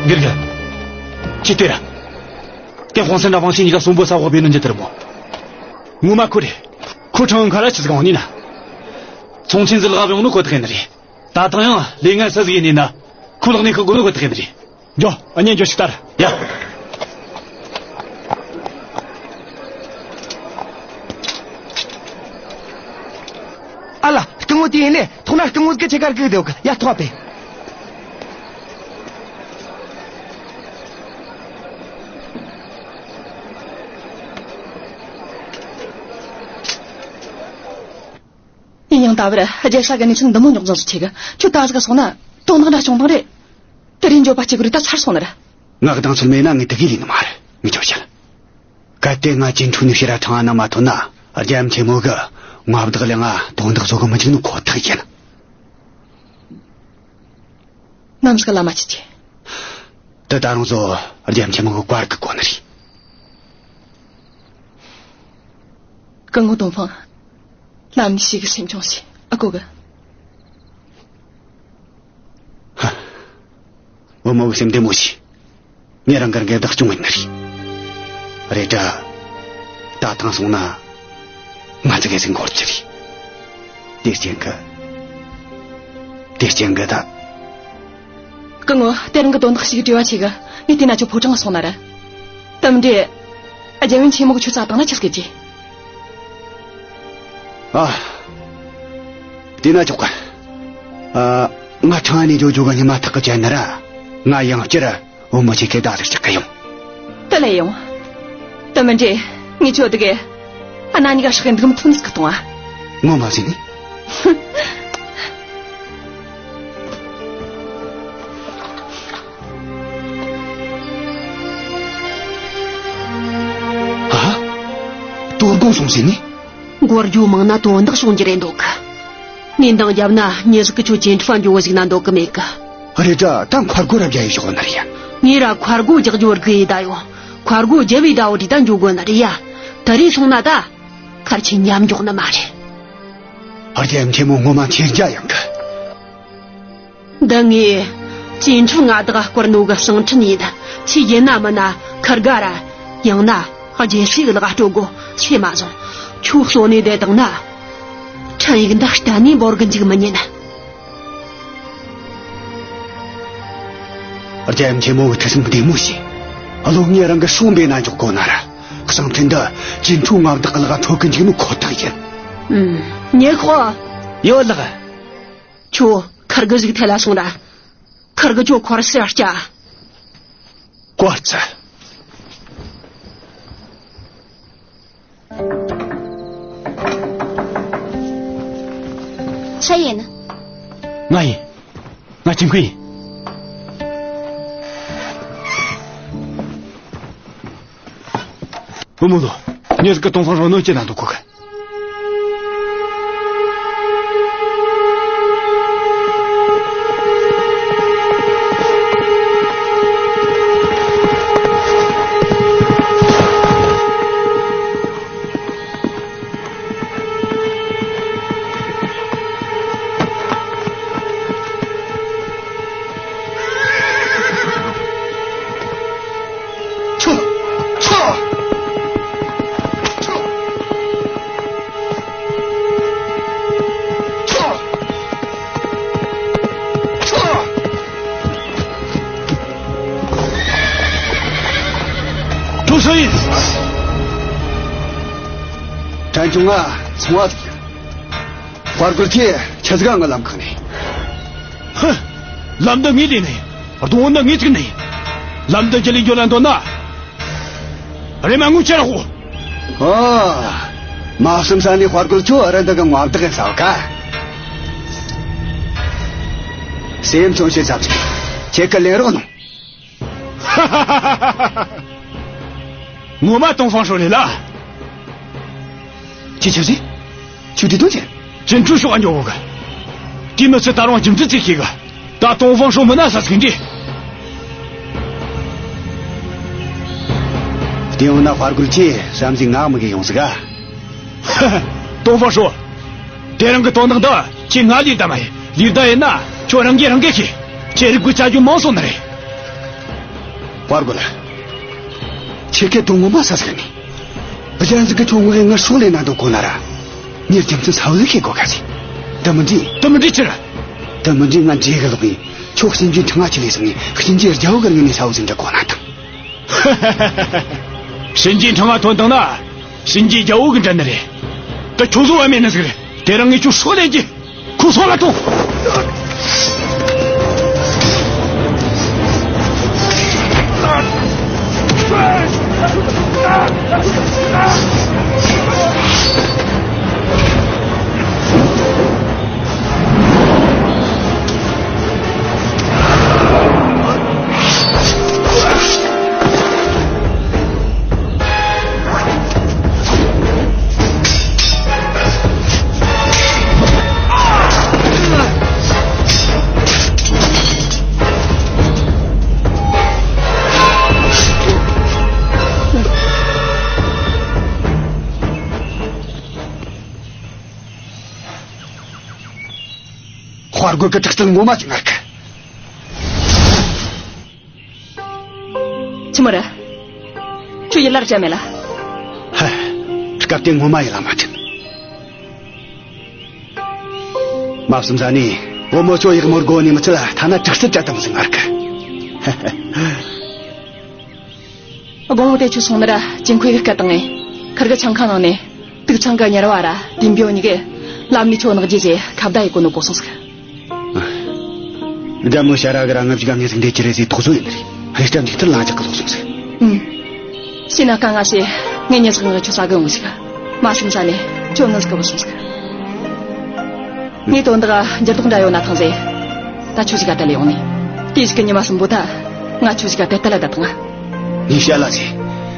དགེ་རྒན། ཅི་སྟེར། དེ་ཧོང་སན་དྲ་ཝང་ཤིན་གཉིས་ཀ་གསོན་པོ་ས་འོག་བེད་ནོ་འཇི་ལྟར་མོ། ངོ་མ་ཁོ་རེད། ཁོ་ཁྲང་ཁ་ར་ཆི་ཟིག་འོང་ནི་ན། ཚོང་ཆེན་ཟིག་ལག་བ་ཡོང་ནོ་ཁོ་ཐག་ཡིན་ནི་རེད། ད་ཐང་ཡང་ལས་ངན་སུ་ཟིག་ཡིན་ནི་ན། ཁོ་ལག་ནས་ཁུར་དགོས་ནོ་ཁོ་ཐག་ཡིན་ནི་རེད། འགྱོ། ཨ་ཉན་འགྱོ་ཞིག་ལྟར། ཡ། ཨ་ལ། སྐུ་ངོ་དེ་ཡིན་ནི། ཐོག་ན་སྐུ་ངོ་གི་ཆེ་ཁར་གི་བསྡད་གི། ཡ་ཐོག་པས། ཡིན་ཡང་ད་བར་རྒྱལ་ས་གི་གནས་ཚུལ་འདི་མོ་རྙོག་འཛིང་ཟིག་ཆེ་གི། ཁྱོད་ད་ཟིག་སོང་ན་དོན་དག་འདྲ་བྱུང་དང་རེད། དེ་རིང་འགྱོད་པ་སྐྱེ་གི་རེད། ད་ཚར་སོང་ནི་ར། ངག་གདངས་ཚུལ་མེད་ན་ངས་དེ་གི་ལས་ནི་མ་རེད། ངས་ཁྱོད་བཤད། གལ་ཏེ་ང་ཅིན་ཁྲུའུ་ནས་ཕྱིར་ར་ཁྲང་ཨན་ན་མ་ཐོན་ན། རྒྱལ་ཡུམ་ཆེན་མོ་གི་མངའ་བདག་ལིའང་ང་དོན་དག་བཟོ་གི་མི་འཇུག་ནི་ཁོ་ཐག་ཡིན། ནམ་ཟིག་ག་ལ་མ་ཆི་ཆི། དེ་ད་རུང་ཚོ་རྒྱལ་ཡུམ་ཆེན་མོ་གི་བཀའ་དགོས་ནི་རེད། སྐུ་ངོ་ཏོང་ཧྥང་། ལམ་ནས་ཞིག་གི་སེམས་ཆུང་བྱོས། ཨ་ཁུ་གི། ཧ། བུ་མོ་གི་སེམས་བདེ་མོ་བྱོས། ངས་རང་གི་རང་གི་བདག་སྐྱོང་ཡིན་ནི་རེད། རེད་དྲ། ད་ཐེངས་སོང་ན། ང་ཚོ་གི་སེམས་འགོར་གྱི་རེད། དེ་རྐྱེན་གི། དེ་རྐྱེན་གི་ད། སྐུ་ངོ་དེ་རིང་གི་དོན་དག་ཞིག་དྲི་བ་ཆེ་གི། ངས་དེ་ན་ཁྱོད་ཕོ་བྲང་སོང་ན་ར། དམ་འདྲེ། རྒྱལ་ཡུམ་ཆེན་མོ་གི་ཁྱོད་ཚ་བཏང་ན་ཆི་སྐད་ཀྱི། ཨ། དེ་ན་ཆོག་གི། ཨ། ང་ཁྲང་ནས་ཇོ་ཇོ་གི་ཉི་མ་ཐག་གི་བཅད་ན་ར། ང་ཡང་བསྐྱར་བུ་མོ་ཆེ་ཁེ་ད་ལ་ཆགས་གི་ཡོང་། དེ་ལས་ཡོང་། དེ་མིན་འདྲེ། ངས་ཁྱོད་དེ་གི། ཨ་ན་ཉི་ག་ཧྲག་འདུག་མི་ཐུབ་ནི་ཟིག་གཏོང་ཨ། ངོ་མ་ཟིན་ནི། ཨ། དོ་དགོང་སོང་ཟིན་ནི། འགོར་རྒྱུ་མང་ན་དོན་དག་བྱུང་རྒྱུ་རེད་འདུག་གི། ངས་འདང་བརྒྱབ་ན་མྱི་ཟིག་གིས་ཁྱོད་ཅིན་ཁྲུའུ་འགྱོ་གི་ཟིག་ན་འདོད་གི་མེད་གི། རེད་དྲ་ད་མཁར་སྒོ་ར་རྒྱག་ཡི་ཞོག་ན་རེད་ཡ། ངས་ར་མཁར་སྒོ་རྒྱག་རྒྱུ་བར་དགོས་ཡི་ད་ཡོ། མཁར་སྒོ་རྒྱབ་བི་ད་འོ་དེ་ད་འགྱོ་དགོས་ན་རེད་ཡ། དེ་རིང་སོང་ན་ད། མཁར་ཆེན་མཉམ་འཇོག་ནི་མ་རེད། རྒྱལ་ཡུམ་ཆེན་མོ་ངོ་མ་ཁྱེད་རྒྱ་ཡངས་གི། འདི་ངས་ཅིན་ཁྲུའུ་མངའ་བདག་བསྐོར་ནོ་གི་གསང་འཕྲིན་ཡིན། ཆི་ཡིན་ན་མིན་ན་ཁུར་དགའ་ར། ཡང་ན་རྒྱལ་སྲས་གི་ལག་སྤྲོད་དགོ། ཆི་མ་བཟུང་། ཁྱོད་གསོན་ནས་བསྡད་བཏང་ན། འཕྲིན་ཡིག་འདི་གཏན་ནས་འབོར་གི་འཇུག་མི་ཉན། རྒྱལ་ཡུམ་ཆེན་མོ་གི་ཐུགས་སེམས་བདེ་མོ་བྱོས། བློན་ངས་རང་གི་སྲོག་འབེན་ན་འཇོག་དགོ་ན་ར། གསང་འཕྲིན་འདི་ཅིན་ཁྲུའུ་མངའ་བདག་གི་ལག་འཕྲོད་གི་འཇུག་ནི་ཁོ་ཐག་ཡིན། ཨུམ། ཉེ་ཁོ། ཡོད་ལགས། ཁྱོད་ཁུར་གི་ཟིག་ཐལ་ལ་སོང་ར། ཁུར་གི་ཁྱོད་འཁོར་སར་བསྐྱལ། བཀའ་སྩལ། ཆི་ཡིན། ང་ཡིན། ང་ཅིན་ཁུའེ་ཡིན། བུ་མོ་ལོ། མྱི་ཟིག་གིས་ཏོང་ཧྥང་ཧྲོ་གནོད་སྐྱེལ་ན་འདོད་གོ་གི། ཀྲུའུ་ཧྲི་ཡིན། ཕྲན་ཆུང་ང་ཚོང་བ་ཟིག་ཡིན། དཔའ་རྒོད་ཁྱེད་ཆི་ཟིག་ག་ངའི་ལམ་ཁ་ནས། ཧུ། ལམ་འདི་ངས་ལས་ནས། སྡོང་བོ་འདི་ངས་བཙུགས་ནས། ལམ་འདི་རྒྱུད་ལས་འགྱོ་ལ་འདོད་ན། རེམ་མ་ངུ་ཅི་ར་ཧོ། ཨ། མ་བསམ་ས་ནས་དཔའ་རྒོད་ཁྱོད་རི་འདི་གི་མངའ་བདག་ཡིན་ས་ག། སེམས་ཆུང་བྱེད་ཙམ་ཞིག་ཁྱེད་ཀྱི་ལན་རོགས་གནང་། ངོ་མ་ཏོང་ཧྥང་ཧྲོ་རེད་ལ། ཅི་ཆི་ཟིག་ཁྱོད་དེ་དོན་ཆེ། ཅིན་ཁྲུའུ་ཕྱོགས་འགྱོ་གོ་གི། དེ་མི་ཚད་ད་རུང་རྒྱུ་མཚན་ཅིག་ཤེས་གི། ད་ཏོང་ཧྥང་ཧྲོ་མིན་ན་ས་ཟིག་འདྲི། དེ་འོ་ན་དཔའ་རྒོད་ཁྱེད་བསམ་གཟས་ངག་མི་གི་ཡོང་ཟིག་ག། ཧ་ཧ། ཏོང་ཧྥང་ཧྲོ། དེ་རིང་གི་དོན་དག་འདི་ཁྱེད་ང་ལས་ད་མ་ཡིན། ལས་ད་ཡིན་ན་ཁྱོད་རང་གིས་རང་གིས་ཤེས། ཁྱེད་རིག་པའི་བྱ་རྒྱུ་མང་སོང་ནི་རེད། དཔའ་རྒོད། ཁྱེད་ཀྱི་དོན་ངོ་མ་ས་ཟིག་ནི། གཞན་ཟིག་གི་ཁྱོད་ངོ་ངའི་སྲོག་ལེན་ན་འདོད་གོ་ན་ར། ངའི་རྒྱུ་མཚན་ས་བོ་ཟིག་ཤེས་དགོ་ག་ཟིག་དེ་མིན་འདྲི། དེ་མིན་འདྲི་ཆི་ར། དེ་མིན་འདྲི་ང་འདྲེ་གི་ལོག་ཡིན། ཁྱོད་གཤིན་རྗེའི་འཕྲང་ང་ཁྲིད་ལས་སོང་ནས་གཤིན་རྗེ་རྒྱལ་བོ་གི་ངོས་ནས་ས་བོ་ཟིག་འདྲི་གོ་ན་དང་། གཤིན་རྗེའི་འཕྲང་ང་ཐོན་བཏང་ན། གཤིན་རྗེའི་རྒྱལ་བོ་གིས་འདྲེན་ནི་རེད། ད་ཁྱོད་བཟོ་བ་མེད་ནི་ཟིག་རེད། དེ་རིང་ངས་ཁྱོད་སྲོག་ལེན་རྒྱུ། ཁོ་སོང་ལ་ཐོངས། དཔའ་རྒོད་ཀྱི་དྲག་རྩལ་ངོ་མ་ཅིག་ངར་གི། ཆི་མོ་རེད། ཁྱོད་ཡིད་ལ་རྒྱ་མེད་ལ། ཧ། སྐབས་དེ་ངོ་མ་ཡིད་ལ་མ་དྲན། མ་བསམ་ས་ནས་བུ་མོ་ཁྱོད་ཡག་མོར་སྒོ་ནས་མི་ཚུད་ལ་ཐ་ན་དྲག་རྩལ་བྲལ་དམ་ཟིག་ངར་གི། དགོང་མོ་དེ་ཁྱོད་སོང་ན་ར་ཅིན་ཁོས་གི་སྐད་བཏང་ངས། ཁུར་གི་ཆང་ཁང་ནང་ནས་དུག་ཆང་གི་གཉེར་བ་ར་དེ་འབྱོ་གཉིས་གི་ལམ་ནས་ཁྱོད་ནག་རྗེས་ཟེ་ཁ་བརྡ་ཡི་གོ་ནོ་གོ་སོང་ཟིག། རྒྱ་མོ་ཤ་ར་གི་ར་ང་བཞི་ག་ངེས་ཟིག་འདེད་ཀྱི་རེད་ཟེ་དོགས་ཟོན་ཡིན་ནི་རེད། རེ་སྐྲ་འཇིག་ཐུར་ལ་འཇག་གི་ལོག་སོང་ཟིག། ཨུམ། ཤི་ན་ཀ་ང་ཤེ། ངས་ཉེ་ཟིག་ངས་ཁྱོད་ས་གི་འོང་ཟིག། མ་སེམས་ས་ནས་ཁྱོད་ངན་ཟིག་གི་བུད་སོང་ཟིག། ངས་དོན་དག་འགྱུར་ལྡོག་འདྲ་ཡོད་ན་ཐང་ཟེ། ད་ཁྱོད་ཞིག་ག་དེ་ལ་ཡོང་ནས། དེ་ཞིག་གི་ཉི་མ་གསུམ་པོ་ད་ང་ཁྱོད་ཞིག་ག་དེ་ལྟ་ལ་ད་ཐང་ང་། ངས་བཤད་ལ་ཟེ།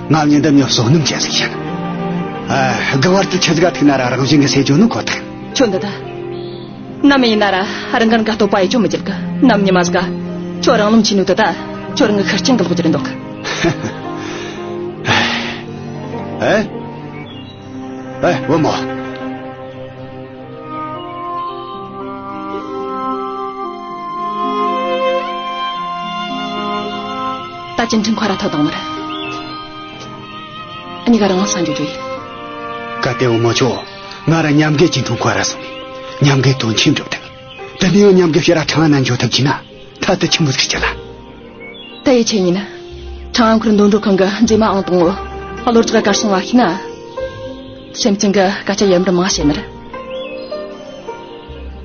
ང་མྱི་འདི་མྱི་བསོད་ནམས་ཅན་ཟིག་ཡིན། ཨ། དགའ་བར་དུ་ཆི་ཟིག་ག་ཐུག་ན་ར་རང་བཞིན་གི་སེལ་རྒྱུ་ནི་ཁོ་ཐག་ཡིན། ཁྱོད་འདི་ད། ནམ་ཡིན་ན་ར་རང་གི་རང་ག་བསྟོད་པ་ཡེ་ཅོ་མི་བྱེད་གི། ནམ་ཉི་མ་ཟིག་ག་ཁྱོད་རང་རློམ་ཆེ་ནོ་དེ་ད་ཁྱོད་རང་གི་ཤི་རྐྱེན་གི་ལོག་རྒྱུ་རེད་འདོད་གི། ཨེ། ཨེ། བུ་མོ། ད་ཅིན་ཁྲིན་ཁོ་ར་ཐོ་དང་མར། ཨ་ནི་ག་རང་ས་འཇོག་འཇོག་ཡིན། གལ་ཏེ་བུ་མོ་ཁྱོད་ང་ར་མཉམ་གི་ཅིན་ཁྲིན་ཁོ་ར་སོང་ནས་མཉམ་གི་དོན་ཆེན་འགྲུབ་ཐལ། དེ་ནས་ཡང་མཉམ་གི་ཕྱིར་ར་ཁྲང་ཨན་ན་འགྱོ་ཐུབ་རྒྱུ་ན་ད་ལྟ་ཆི་མོ་ཟིག་བྱེད་ལ། ད་ཡིད་ཆེས་ཡིན་ན། ཁྲང་ཨན་ཁུར་འདོན་སྒྲོལ་ཁང་གི་མཛེས་མ་ཨང་དང་བོ་བློ་རྒྱ་གར་སོང་བ་ཤེས་ན། སེམས་ཅན་གི་སྐད་ཆ་ཡར་མར་མང་བཤད་ནི་རེད།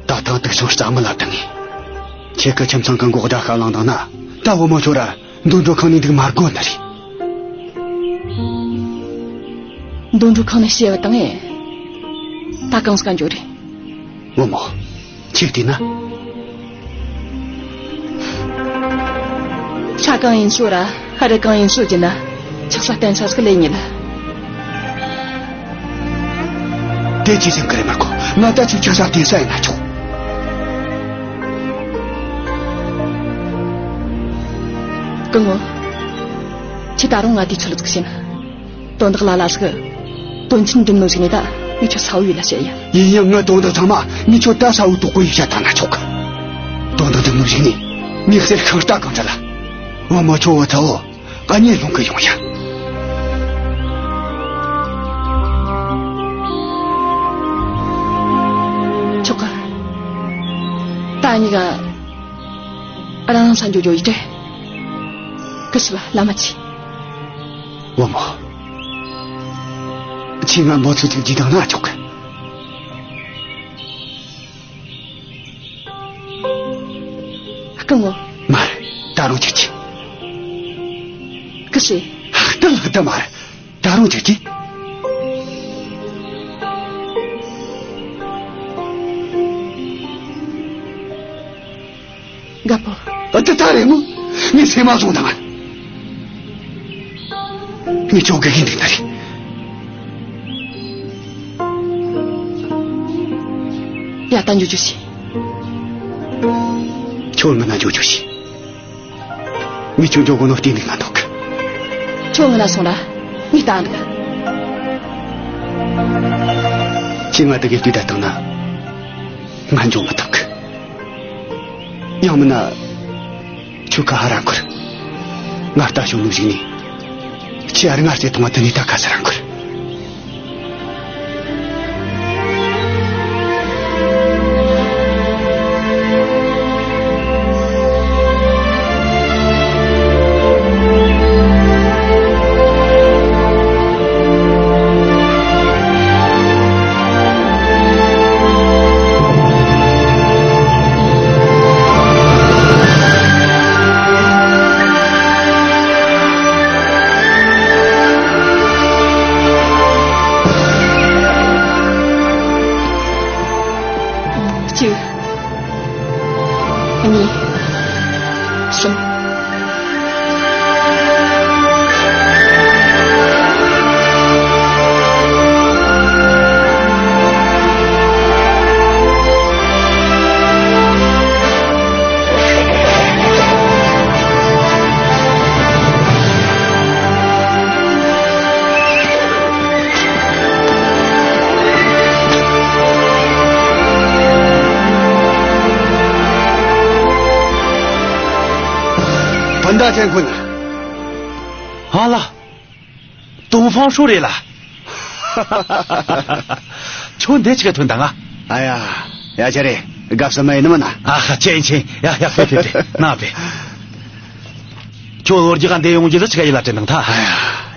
ད་ཐེངས་དུག་ཆང་རྩ་མེད་ལ་བཏང་ངས། ཁྱེད་ཀྱི་ཁྱིམ་ཚང་གི་མགོ་བརྡ་ཤ་ལངས་བཏང་ན་ད་བུ་མོ་ཁྱོད་ར་འདོན་སྒྲོལ་ཁང་ནས་འདུག་མ་དགོས་ནི་རེད། འདོན་སྒྲོལ་ཁང་ནས་ཕྱིར་བཏང་ངས། ད་གང་ཟིག་ག་འགྱོ་རེད། བུ་མོ། ཁྱེད་བལྟས་ན། ཤ་གང་ཡིན་སོ་ར་ཧ་ར་གང་ཡིན་སོ་རྒྱུ་ན་ཆགས་ས་བརྟེན་ས་ཟིག་ལས་ཉིད་ལ། དེ་ཅི་ཟིག་གི་རེད་མ་གོ། ང་ད་ཆུ་ཆགས་ས་བརྟེན་ས་ཡིན་ན་ཆོག། སྐུ་ངོ། ཁྱེད་ད་རུང་ང་དེ་ཆུ་ལ་ཟིག་ཤེས་ན། དོན་དག་ལ་ལ་ཟིག། དོན་ཆེན་འགྲུབ་ནོ་ཟིག་ནས་ད་ངས་ཁྱོད་ས་བོ་ཡིད་ལ་བཤད་ཡ། ཡིན་ཡང་ངའི་དོན་དག་ཚང་མ་ངས་ཁྱོད་ད་ས་བོ་དོག་པོ་ཡིད་བཤད་བཏང་ན་ཆོག་གི། དོན་དག་འགྲུབ་ནོ་ཟིག་ནས་ངས་གསེར་ཤིང་རྟ་གང་འདྲ་ལ། བུ་མོ་ཁྱོད་བུ་ཚ་བོ་གཉིད་སློང་གི་ཡོང་ཡ། ཆོག་གི། ད་གཉིས་ཀ་རང་རང་ས་འགྱོ་འགྱོ་ཡི་ཏེ། ཀི་སི་བ་ལ་མ་ཆི། བུ་མོ། ཁྱེད་ང་མོ་ཚུ་ཅིག་ཇི་དང་ན་ཆོག་གི། སྐུ་ངོ། མ་རེད། ད་རུང་ཁྱེད་ཀྱིས། ཀི་སི། ལྷག་ཏུ་ལྷག་ཏུ་མ་རེད། ད་རུང་ཁྱེད་ཀྱིས། རྒད་པོ། ཨ། དེ་ད་རེད་མོ། ངས་སེམས་མ་བཟུང་དང་། ངས་ཁྱོད་དགེ་རྒན་འདུག་ན་རེད། ཡ། ད་འགྱོ་རྒྱུ་ཞིག། ཁྱོད་ངི་ན་འགྱོ་རྒྱུ་ཞིག། ངས་ཁྱོད་འགྱོ་དགོས་ནོ་བལྟས་འདུག་ན་འདོད་གི། ཁྱོད་ངི་ན་སོང་ར་ངས་ལྟ་འདུག། ཁྱེད་ང་དགེ་དུས་ད་བཏང་ན་ང་འགྱོ་མི་ཐུབ་གི། ཡང་མིན་ན། ཁྱོད་ཁ་ཧ་ར་འཁོར། ང་ལྟ་ཞོག་ནོ་ཞིག་ནས། ཁྱེད་ཨ་རི་ང་རྩེ་ཐོང་བ་དེ་ནས་ད་ཁ་ས་ར་འཁོར། གཅིག་གཉིས། གསུམ། ད་ཆན་ཁུན། ཨ་ལ། ཏོང་ཧྥང་ཧྲོ་རེད་ལ། ཁྱོད་འདི་ཆི་ག་ཐོན་དང་ང་། ཨ་ཡ། ཡ་ཆ་རེ། དགའ་བསུ་མ་ཡིན་ནི་མིན་ན། ཨ་ཧ། ཆེན་ཆེན། ཡ་ཡ། ཕེ་ཕེ་ཕེ། ན་ཕེ། ཁྱོད་ལོ་རྒྱུས་ག་འདི་ཡོང་རྒྱུ་ལ་ཆི་ག་ཡིད་ལ་དྲན་དང་ཐ། ཨ་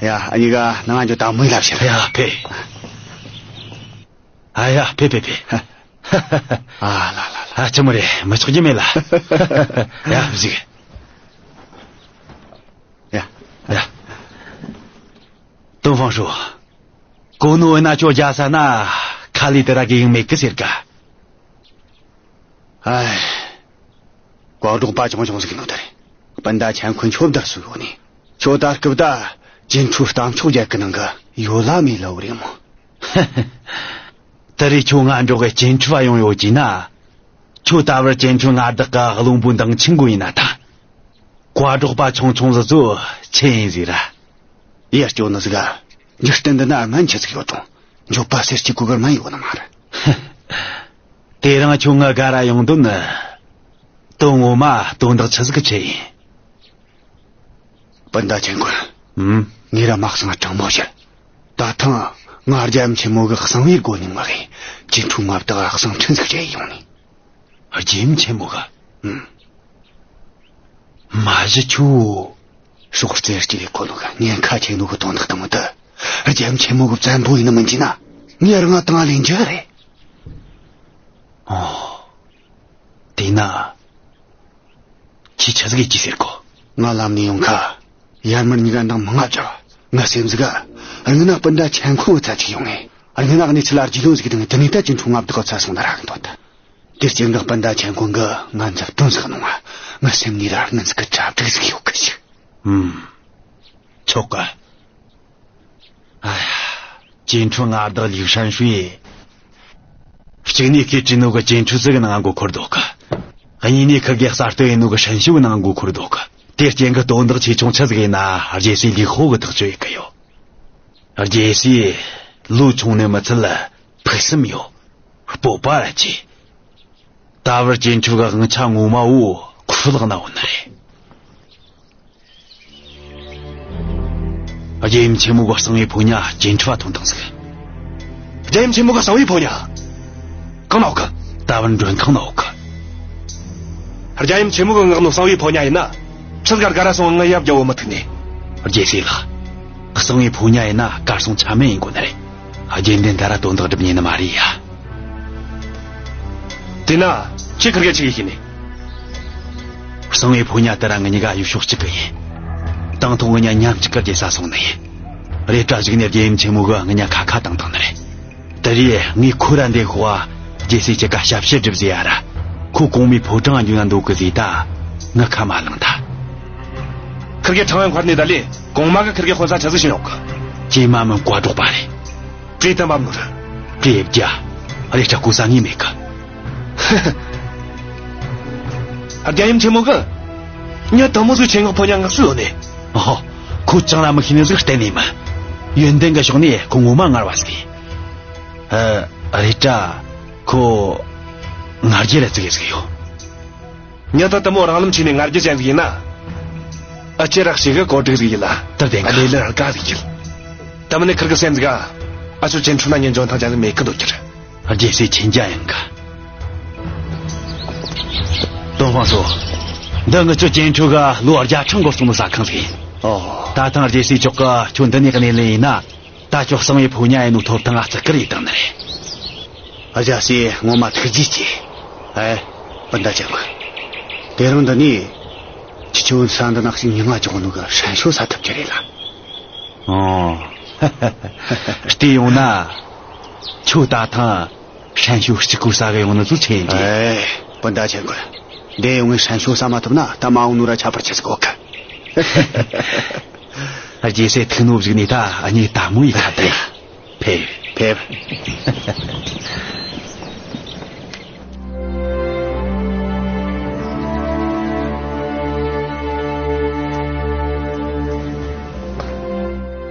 ཡ། ཡ། ཨ་ནི་ག་ནང་ང་འཇོ་དང་མོ་ཡིད་ལ་བྱེད། ཡ་ཕེ། ཨ་ཡ། ཕེ་ཕེ་ཕེ། ཨ་ལ་ལ་ལ། ཨ་ཅི་མོ་རེད། མི་ཆོག་རྒྱུ་མེད་ལ། ཡ་གཟིགས། ཡ། ཡ། ཏོང་ཧྥང་ཧྲོ། གོ་ནོ་བོ་ན་ཅོ་རྒྱ་ས་ན་ཁ་ལི་དེ་ར་གི་ཡིན་མེད་གི་ཟེར་ག། ཨའི། བཀའ་སྒྲོག་པ་ཆུང་ཆུང་ཟིག་ནོ་དེ་རེད། སྤུན་ཟླ་ཆན་ཁུན་ཆོབ་དར་སུ་ཡོད་ནི། ཁྱོད་ད་སྐབས་ད་ཅིན་ཁྲུ་གཏམ་ཕྱོགས་རྒྱལ་གི་ནང་གི་ཡོད་ལ་མེད་ལ་བུ་རེད་མོ། དེ་རེད། ཁྱོད་ང་འགྲོགས་གི་ཅིན་ཁྲུ་བ་ཡོང་ཡོད་ཀྱི་ན། ཁྱོད་ད་བར་ཅིན་ཁྲུ་མངའ་བདག་གི་བློན་པོ་འདང་ཆེན་པོ་ཡིན་ན་ད། བཀའ་སྒྲོག་པ་ཆུང་ཆུང་ཟིག་ཚོ་ཆེ་ཡིན་ཟིག་ར། ཡར་སྐྱོ་ནི་ཟིག་ག། འཇིག་རྟེན་འདི་ན་སྨན་ཆི་ཟིག་ཡོད་དང་། འཇོག་པ་ཟེར་གྱི་གོ་གར་མ་ཡོད་ནི་མ་རེད། དེ་རིང་ཁྱོད་ང་ག་ར་ཡོང་དོན་ནི། དོན་ངོ་མ་དོན་དག་ཆི་ཟིག་གི་ཆེད་ཡིན། སྤུན་ཟླ་ཆན་ཁུན། ཨུམ། ངས་ར་མ་གསང་དྲང་མོ་བཤད། ད་ཐེངས་ང་རྒྱལ་ཡུམ་ཆེན་མོ་གི་གསང་བའི་སྒོ་ནས་མ་གི་ཅིན་ཁྲུ་མངའ་བདག་གསང་འཕྲིན་ཟིག་བྱས་ཡོང་ནི། རྒྱལ་ཡུམ་ཆེན་མོ་གི། ཨུམ། མ་གཞི་ཁྱོད། སྲོག་རྩེར་སྐྱེལ་ལེ་ཁོ་ནོ་གི་ཉེན་ཁ་ཆེ་ནོ་གི་དོན་དག་དང་མོ་དེ། རྒྱལ་ཡུམ་ཆེན་མོ་གི་བཙན་པོ་ཡིན་ནི་མིན་གྱི་ན། ངས་རང་ང་དང་ལེན་རྒྱུ་རེད། ཨོ། དེས་ན། ཁྱོས་ཆི་ཟིག་ཡེད་རྒྱུ་ཟེར་གོ། ང་ལམ་ནས་ཡོང་ཁ། ཡར་མར་གཉིས་ཀ་འདང་མང་ང་བྱ། ང་སེམས་ཟིག་ག། རང་ན་སྤུན་ཟླ་ཆན་ཁུན་གི་ཚ་ཅིག་ཡོང་ངེ། རང་ན་གནས་ཚུལ་ལ་རྒྱུས་ལོན་ཟིག་དང་དེ་ནས་ད་ཅིན་ཁྲུ་མངའ་བདག་གི་ཚ་སོང་ན་རག་གི་འདོད་ད། དེ་རྐྱེན་གི་སྤུན་ཟླ་ཆན་ཁུན་གི་ང་མཛུབ་སྟོན་ཟིག་གནང་ང་། ང་སེམས་ནས་ར་སྔོན་ཟིག་གི་གྲ་སྒྲིག་ཟིག་ཡོད་གི་ཞིག། ཨུམ། ཆོག་གི། ཨ་ཡ། ཅིན་ཁྲུ་མངའ་བདག་ལིའུ་ཧྲན་ཧྲུའེ། གཅིག་ནས་སྐད་བྲིས་ནོ་གི་ཅིན་ཁྲུ་ཙི་གི་ནང་མགོ་འཁོར་འདུག་གི། གཉིས་ནས་ཁིར་གེ་གསར་གཏོད་ཡེད་ནོ་གི་ཧྲན་ཤོ་གི་ནང་མགོ་འཁོར་འདུག་གི། དེ་རྐྱེན་གི་དོན་དག་ཆེ་ཆུང་ཆི་ཟིག་ཡིན་ན་རྒྱལ་སྲས་ལིའུ་ཧོ་གི་ཐག་གཅོད་ཡེད་གི་ཡོད། རྒྱལ་སྲས་ལོ་ཆུང་ནི་མི་ཚད་ལ་ཕུགས་བསམ་ཡོད། སྤོབས་པ་ར་ཆེ། ད་བར་ཅིན་ཁྲུ་གི་དབང་ཆ་ངོ་མ་བོ་ཁོའི་ལག་ན་ཡོད་ནི་རེད། རྒྱལ་ཡུམ་ཆེན་མོ་གི་གསང་བའི་ཕོ་ཉ་ཅིན་ཁྲུ་བ་ཐོན་དང་ཟིག། རྒྱལ་ཡུམ་ཆེན་མོ་གི་གསང་བའི་ཕོ་ཉ། གང་ན་ཡོད་གི། ད་བར་མགྲོན་ཁང་ན་ཡོད་གི། རྒྱལ་ཡུམ་ཆེན་མོ་གི་མངགས་ནོ་གསང་བའི་ཕོ་ཉ་ཡིན་ན། ཆི་ཟིག་ག་ར་སོང་ང་ཡབ་རྒྱལ་བོ་མི་ཐུག་ནི། རྒྱལ་སྲས་ལགས། གསང་བའི་ཕོ་ཉ་ཡིན་ན་གར་སོང་ཆ་མེད་ཡིན་དགོས་ནི་རེད། རྒྱལ་འདན་ད་ར་དོན་དག་སྒྲུབ་ཉན་ནི་མ་རེད་ཡ། དེས་ན་ཁྱོས་ཁིར་གེ་ཆི་གི་ཤེས་ནི། གསང་བའི་ཕོ་ཉ་དེ་ར་ང་གཉིས་ཀ་ཡུལ་ཕྱོགས་གཅིག་གི་ཡིན། དང་ཐོག་ང་གཉིས་མཉམ་གཅིག་གི་རྒྱལ་ས་སོང་ནི་ཡིན། རེད་དྲ་གཞུག་ནས་རྒྱལ་ཡུམ་ཆེན་མོ་གིས་ང་གཉིས་ཁ་ཁ་བཏང་བཏང་ནི་རེད། དེ་རིང་ངས་ཁོ་ར་འདི་ཤོག་ཨ། རྒྱལ་སྲས་ཁྱེད་ཀ་ཞབས་ཕྱི་སྒྲུབ་ཟེར་ཡ་ར། ཁོ་གོང་མའི་ཕོ་བྲང་འགྱོ་ན་འདོད་གི་ཟེར་ད། ང་ཁ་མ་བླངས་ད། ཁིར་གེ་ཕྲེང་བའི་མཁར་ནས་ད་ལས་གོང་མ་གིས་ཁིར་གེ་དཔོན་ས་ཆ་ཟིག་བྱིན་ཡོད་གི། ཀྱེ་མ་མིན་བཀའ་སྒྲོག་པ་རེད། བྲེ་དམ་པ་མོ་རེད། བྲེ་བརྒྱ། རེ་ཁྲ་གོ་ས་ངེས་མེད་གི། རྒྱལ་ཡུམ་ཆེན་མོ་གིས། མྱི་དེ་མོ་ཟིག་ཆེད་མངགས་ཕོ་ཉ་མངགས་སྲིད་ཡོད་ནི། ཨོ། ཁོ་ཅང་ར་མི་ཤེས་ནི་ཟིག་གཏན་ནས་མིན། ཡོན་ཏན་གི་ཕྱོགས་ནས་ཁོ་ངོ་མ་ངར་བ་ཟིག་ཡིན། ཨ། རེད་དྲ། ཁོ་ང་རྒྱལ་ར་ཙི་གེ་ཟིག་ཡོད། མྱི་ད་དེ་མོ་རང་ལམ་ཆེ་ནས་ང་རྒྱལ་ཅན་ཟིག་ཡིན་ན། ཨ་ཅེ་ར་ཞིག་གི་གོ་སྒྲིག་ཟིག་ཡིན་ལ། དེར་བརྟེན་ཁ། ཨ་ལེ་ལེ་ར་དགའ་ཟིག་ཡིན། ད་མིན་ནི་ཁིར་གི་སེམས་ཟིག་ག། ཨ་ཚོ་ཅིན་ཁྲུ་ན་ཉིན་འཇོན་ཐང་ཅན་ཟིག་མེད་གི་འདོད་རྒྱུ་རེད། རྒྱལ་སྲས་མཁྱེན་རྒྱ་ཡངས་གི། ཏོང་ཧྥང་ཧྲོ། འདི་ངེད་ཚོ་ཅིན་ཁྲུ་གིས་ལོ་བརྒྱ་ཕྲག་འགོར་སོང་ནོ་ཟ་ཁང་ཟིག་ཡིན། ཨོ། ད་ཐེངས་རྒྱལ་སྲས་མཆོག་གིས་ཁྱོད་འདི་ནས་གནས་ལེན་ཡེད་ན། ད་ཁྱོད་གསང་བའི་ཕོ་ཉ་ཡིན་ནོ་ཐོབ་ཐང་ང་བརྩི་བཀུར་ཡེད་བཏང་ནི་རེད། རྒྱལ་སྲས་ངོ་མ་ཐུགས་རྗེ་ཆེ། ཨེ། སྤུན་ཟླ་ཅན་གོ། དེ་རིང་འདི་ནས་ཁྱེད་ཆོ་ས་འདི་ན་ཞིག་ཉི་མ་འཇོག་ནོ་གི་ཧྲན་ཤོ་ཟ་ཐུབ་རྒྱུ་རེད་ལ། ཨོ། བལྟས་ཡོང་ན། ཁྱོད་ད་ཐེངས་ཧྲན་ཤོ་གཅིག་པོ་ཟ་གི་ཡོང་ནི་ཚོ་ཆེ་ཡིན་གི། ཨེ། སྤུན་ཟླ་ཅན་གོ། འདི་ཡོང་ངས་ཧྲན་ཤོ་ཟ་མ་ཐུབ་ན་ད་མ་འོངས་ནོ་ར་ཁྱད་པར་ཆི་ཟིག་ཡོད་གི། རྒྱལ་སྲས་ཐུགས་ནོར་བཞུགས་ནས་ད་གཉིས་ལྟད་མོ་ཡེད་ཁ་བསྡད། ཕེབས། ཕེབས།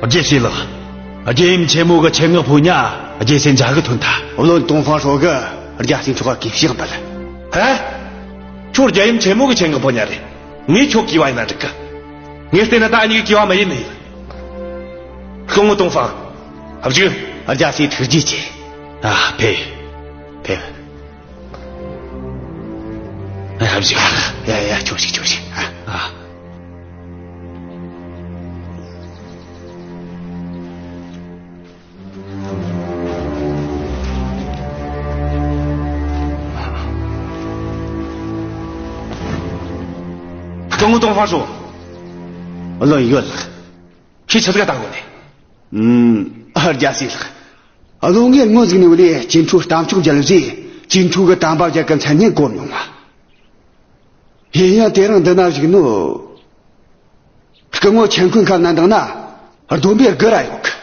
རྒྱལ་སྲས་ལགས། རྒྱལ་ཡུམ་ཆེན་མོ་གི་ཆེད་མངགས་ཕོ་ཉ་རྒྱལ་སྲས་མཇལ་གི་ཐོན་ཐལ། བློན་ཏོང་ཧྥང་ཧྲོ་གིས་རྒྱལ་སྲས་མཆོག་ག་གུས་ཕྱག་འབུལ། ཧ། ཁྱོད་རྒྱལ་ཡུམ་ཆེན་མོ་གི་ཆེད་མངགས་ཕོ་ཉ་རེད། ངས་ཁྱོད་གུས་པ་ཡེད་ན་འགྲིག་གི། ངས་བལྟས་ན་ད་འུ་གཉིས་ཀྱི་གྲོགས་མ་ཡིན་ནི། སྐུ་ངོ་ཏོང་ཧྥང་། ཨ་བཞུགས། རྒྱལ་སྲས་ཐུགས་རྗེ་ཆེ། ཨ་ཕེབས། ཕེབས། ཨ་བཞུགས། ཡ་ཡ། ཁྱོད་ཞིག་ཁྱོད་ཞིག་ཨ། ཨ། སྐུ་ངོ་ཏོང་ཧྥང་ཧྲོ། བློན་ཡོད་ལགས། ཁྱེད་ཆི་ཟིག་ག་བཏང་གོ་ནི། ཨུམ། ཨ། རྒྱལ་སྲས་ལགས། བློན་ངས་སྔོན་ཟིག་ནས་བ་ལས་ཅིན་ཁྲུའུ་གཏམ་ཕྱོགས་མཇལ་རྗེས་ཅིན་ཁྲུའུ་གི་དམ་པ་བརྒྱད་ཀྱི་མཚན་སྙན་གོ་མྱོང་བ། ཡིན་ཡང་དེ་རིང་འདི་ན་བཞུགས་ནོ། སྐུ་ངོ་ཆན་ཁུན་ཁ་ན་འདང་ན་སྡོམ་པའི་དགུ་ར་ཡོད་གི།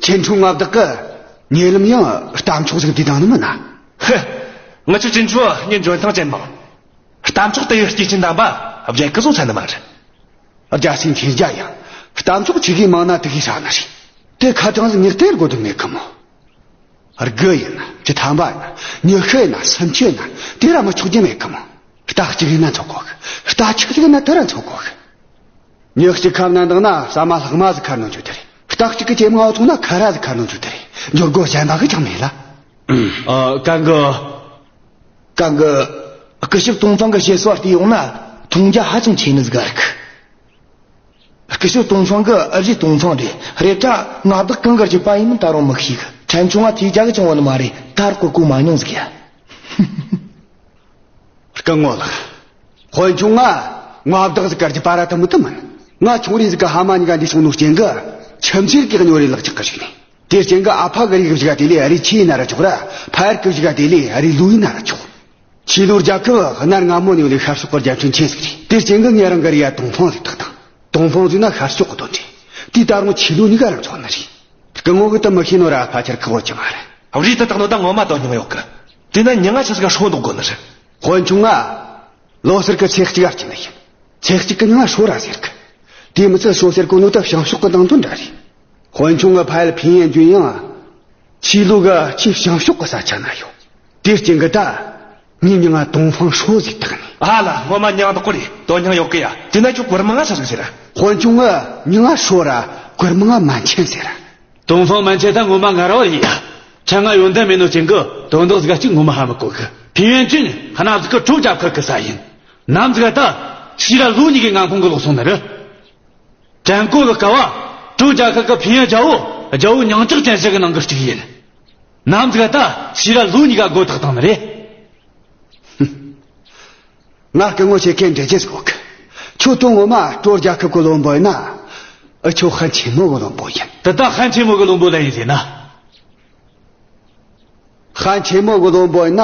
ཆེན་ཁྲུའུ་མངའ་བདག་གི་ཉེ་ལམ་ཡང་གཏམ་ཕྱོགས་ཟིག་འདི་དང་ནི་མིན་ན། ཧི། ང་ཚོ་ཅིན་ཁྲུའུ་ཉིན་འཇོན་ཐང་ཅན་མང་། གཏམ་ཕྱོགས་དེ་ཡི་སྐྱེས་ཆེན་དམ་པ་བརྒྱད་ཀྱི་བཟོ་ཚན་ནི་མ་རེད། རྒྱལ་སྲས་མཁྱེན་རྒྱ་ཡང་གཏམ་ཕྱོགས་ཆི་གི་མང་ན་དེ་གི་ཧྲ་ནི་རེད། དེ་ཁ་གྲངས་ཟིག་ཉག་སྟེར་དགོས་དོན་མེད་གི་མོ། དགུ་ཡིན་ན། བཅུ་ཐམ་པ་ཡིན་ན། ཉི་ཤུ་ཡིན་ན། སུམ་ཅུ་ཡིན་ན། དེ་ར་མི་ཆོག་རྒྱུ་མེད་གི་མོ། རྟ་གཅིག་ཡིན་ན་འཚོ་གོ་གི། རྟ་ཁྱུ་ཟིག་ཡིན་ན་དེ་ར་འཚོ་གོ་གི། ཉི་གཅིག་ཁ་ན་འདང་ན་ཟ་མ་ལྷག་མ་ཟིག་ཁར་ནོ་འཇུ་དེ་རེད། རྟ་གཅིག་གི་ཇེ་མང་ང་ཐོང་ན་ཁ་ར་ཟིག་ཁར་ནོ་འཇུ་དེ་རེད། འཇོར་གོ་གཞན་པ་གི་ཅང་མེད་ལ། ཨ། གང་གི། གང་གི། སྐུ་ཞབས་ཏོང་ཧྥང་གི་བཤད་སྲོལ་བལྟས་ཡོང་ན་མཐོང་རྒྱ་ཧ་ཅང་ཆེ་ནི་ཟིག་ག་རིག། སྐུ་ཞབས་ཏོང་ཧྥང་གི་ཨ་ཞེ་ཏོང་ཧྥང་རེད། རེད་དྲ་མངའ་བདག་གང་གི་རྒྱུད་པ་ཡིན་མིན་ད་རུང་མི་ཤེས་གི། ཕྲན་ཆུང་ང་ཐོས་རྒྱ་གི་ཅང་བོ་ནི་མ་རེད། ད་རག་གོ་གོ་མ་མྱོང་ཟིག་ཡ། སྐུ་ངོ་ལགས། དཔོན་ཆུང་ང་མངའ་བདག་ཟིག་གི་རྒྱུད་པ་ར་དུ་མི་དུ་མིན། ང་ཆུང་རིང་ཟིག་གི་ཕ་མ་གཉིས་ཀ་འདས་སོང་ནོ་རྐྱེན་གི་ཁྱིམ་མཚེས་གི་གཉོར་རེ་ལག་ཆགས་གི་ཞིག་ནས། དེ་རྐྱེན་གི་ཨ་ཕ་གི་རིགས་བཞི་ག་དེ་ལས་རིགས་ཆི་ཡིན་ན་ར་ཆོག་ར། ཕ་ཡར་གི་བཞི་ག་དེ་ལས་རིགས་ལུག་ཡིན་ན་ར་ཆོག། ཆི་ལུ་རྒྱལ་ཁབ་གནའ་སྔ་མོ་ནས་ལས་ཤར་ཕྱོགས་གི་རྒྱལ་ཕྲན་ཆེན་ཟིག་རེད། དེ་རྐྱེན་གི་ངེད་རང་གི་རིགས་ཡ་ཏོང་ཧྥང་ཟིག་བཏགས་དང་། ཏོང་ཧྥང་ཟེར་ན་ཤར་ཕྱོགས་གི་དོན་རེད། དེ་ད་རུང་ཆི་ལུ་གཉིས་ཀ་ར་ཆོག་ནི་རེད། སྐུ་ངོ་གི་དུ་མི་ཤེས་ནོ་ར་ཕལ་ཆེར་ཁག་པོ་ཅི་མ་རེད། རིགས་དེ་དག་ནོ་ད་ངོ་མ་དོན་སྙིང་ཡོད་གི། དེ་ན་མྱིང་ང་ཆི་ཟིག་ག་ཧྲོ་འདོགས་དགོས་ནི་རེད། དཔོན་ཆུང་ང་། ལོ་སར་གི་ཚེས་གཅིག་ག་སྐྱེས་ནི་ཡིན། ཚེས་གཅིག་གི་མྱིང་ང་ཧྲོ་ར་ཟེར་གི། དེ་མི་ཚད་ཧྲོ་ཟེར་གོ་ནོ་ད་བྱང་ཕྱོགས་གི་ནང་དོན་འདྲ་རེད། དཔོན་ཆུང་ང་ཕ་ཡུལ་ཕིན་ཡན་ཅུན་ཡང་། ཆི་ལུ་གི་ཆེས་བྱང་ཕྱོགས་གི་ས་ཆ་ན་ཡོད། དེ་རྐྱེན་གི་ད། ངའི་མྱིང་ང་ཏོང་ཧྥང་ཧྲོ་ཟིག་བཏགས་ནས། ཨ་ལ། ངོ་མ་མྱིང་དག་པོ་རེད། དོན་སྙིང་ཡོད་གི་ཡ། དེ་ན་ཁྱོད་གོར་མ་ང་ཆི་ཟིག་ཟེར་ར། དཔོན་ཆུང་ང་མྱིང་ང་ཧྲོ་ར་གོར་མ་ང་མན་ཆན་ཟེར་ར། ཏོང་ཧྥང་མན་ཆན་ད་ངོ་མ་ང་ར་བ་རེད་ཡ། ཆ་ང་ཡོན་ཏན་མེད་ནོ་རྐྱེན་གི་དོན་དག་ཟིག་གཅིག་ངོ་མ་ཧ་མི་གོ་གི། ཕིན་ཡན་ཅུན་གནའ་ཟིག་གི་ཀྲོ་རྒྱལ་ཁབ་གི་ས་ཡིན། ནམ་ཟིག་ག་ད་ཤི་ར་ལུ་གཉིས་གི་མངའ་ཁོངས་གི་ལོག་སོང་ནི་རེད། ཀྲན་གོ་གི་སྐབས་བ། ཀྲོ་རྒྱལ་ཁབ་ཀྱི་ཕིན་ཡོན་རྒྱལ་པོ། རྒྱལ་པོ་མྱིང་གྲགས་ཅན་ཞིག་གི་ནང་གི་གཅིག་ཡིན། ནམ་ཟིག་ད་ཤི་ར་ལུ་གཉིས་ཀ་མགོ་བཏགས་བཏང་ནི་རེད། ང་སྐུ་ངོ་ཆེ་ཁེ་འདྲི་རྒྱུ་ཟིག་ཡོད་གི། ཁྱོད་དོན་ངོ་མ་ཀྲོ་རྒྱལ་ཁབ་ཀྱི་བློན་པོ་ཡིན་ན། འུ་ཆོ་ཧན་ཆེན་མོ་གི་བློན་པོ་ཡིན། དེ་ད་ཧན་ཆེན་མོ་གི་བློན་པོ་ལ་ཡིན་ཟེར་ན། ཧན་ཆེན་མོ་གི་བློན་པོ་ཡིན་ན།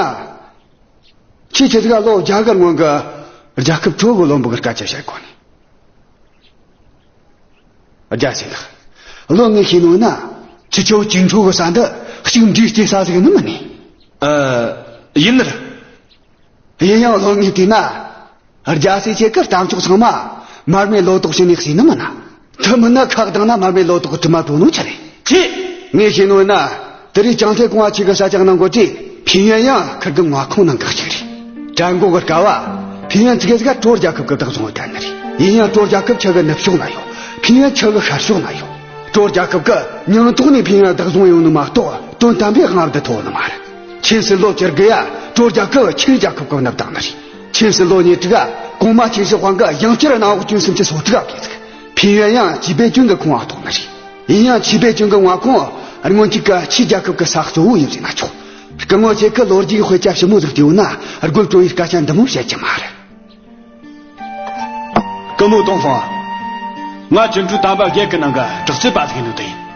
ཁྱེད་ཆི་ཟིག་ག་ལོ་བརྒྱ་གི་སྔོན་གི་རྒྱལ་ཁབ་ཀྲོ་གི་བློན་པོ་གི་སྐད་ཆ་བཤད་གོ་ནི། རྒྱལ་སྲས་ལགས། བློན་ངས་ཤེས་ནོ་ན། ཁྱེད་ཆོ་ཅིང་ཁྲུའུ་གི་ས་འདི་གཅིག་འདྲིས་སྐྱེ་ས་ཟིག་ནི་མིན་ནི། ཨ། ཡིན་ནི་རེད། ཡིན་ཡང་བློན་ངས་བལྟས་ན། རྒྱལ་སྲས་ཁྱེད་ཀྱི་གཏམ་ཕྱོགས་ཚང་མ་མར་མེ་ལོ་ཏོག་ཕྱི་ནས་གསོས་ནི་མིན་ན། དེ་མིན་ན་ཁ་གདངས་ན་མར་མེ་ལོ་ཏོག་གི་དྲི་མ་བྲོ་ནོ་ཆི་རེད། ཁྱེད། ངས་ཤེས་ནོ་ན། དེ་རིང་ཅང་ཐེ་ཀོང་བ་ཆེ་གི་ས་ཆ་ནང་གོ་དུས་ཕིན་ཡོན་ཡང་ཁུར་གི་མངའ་ཁོངས་ནང་གི་གཅིག་རེད། ཀྲན་གོ་གི་སྐབས་བ། ཕིན་ཡོན་ཙི་གེ་ཟིག་ག་ཀྲོ་རྒྱལ་ཁབ་ཀྱི་བདག་བཟུང་བཏང་ནི་རེད། ཡིན་ཡང་ཀྲོ་རྒྱལ་ཁབ་ཆུ་གི་ནུབ་ཕྱོགས་ན་ཡོད། ཕིན་ཡོན་ཆུ་གི་ཤར་ཕྱོགས་ན་ཡོད། ཀྲོ་རྒྱལ་ཁབ་ཀྱིས་མྱིང་ཐོག་ནས་ཕིན་ཡོན་བདག་བཟུང་ཡོང་ནི་མ་གཏོགས་དོན་དམ་པའི་དབང་དུ་ཐོབ་ནི་མ་རེད། ཆིན་སྲིད་ལོ་བཅུ་དགུ་ཡ་ཀྲོ་རྒྱལ་ཁབ་ཆིན་རྒྱལ་ཁབ་ཀྱིས་བསྣུབས་བཏང་ནི་རེད། ཆིན་སྲིད་ལོ་ཉེར་དྲུག་ག་གོང་མ་ཆིན་ཧྲི་ཧོང་གིས་ཡང་བསྐྱར་གནམ་འོག་ཅུན་སུམ་ཅུ་སོ་དྲུག་ག་བརྒལ་ཟིག། ཕིན་ཡོན་ཡང་ཆི་པེ་ཅུན་གྱི་ཁོངས་ང་གཏོགས་ནི་རེད། ཡིན་ཡང་ཆི་པེ་ཅུན་གྱི་མངའ་ཁོངས་སྔོན་ཆད་ཀྱི་ཆི་རྒྱལ་ཁབ་ཀྱི་ས་གཙོ་བོ་ཡིན་ཟེར་ན་ཆོག། སྐུ་ངོ་ཁྱེད་ཀྱིས་ལོ་རྒྱུས་ཀྱི་དཔེ་ཆ་ཞིབ་མོ་ཟིག་བལྟས་ཡོད་ན་རྒོལ་སྤྲོ་བའི་སྐད་ཆ་འདི་མོ་བཤད་རྒྱུ་མ་རེད། སྐུ་ངོ་ཏོང་ཧྥང་། ང་ཅིན་ཁྲུའུ་དམ་པ་བརྒྱད་ཀྱི་ནང་གི་དྲག་རྩལ་པ་ཟིག་ཡིན་ནོ་དེ་ཡིན།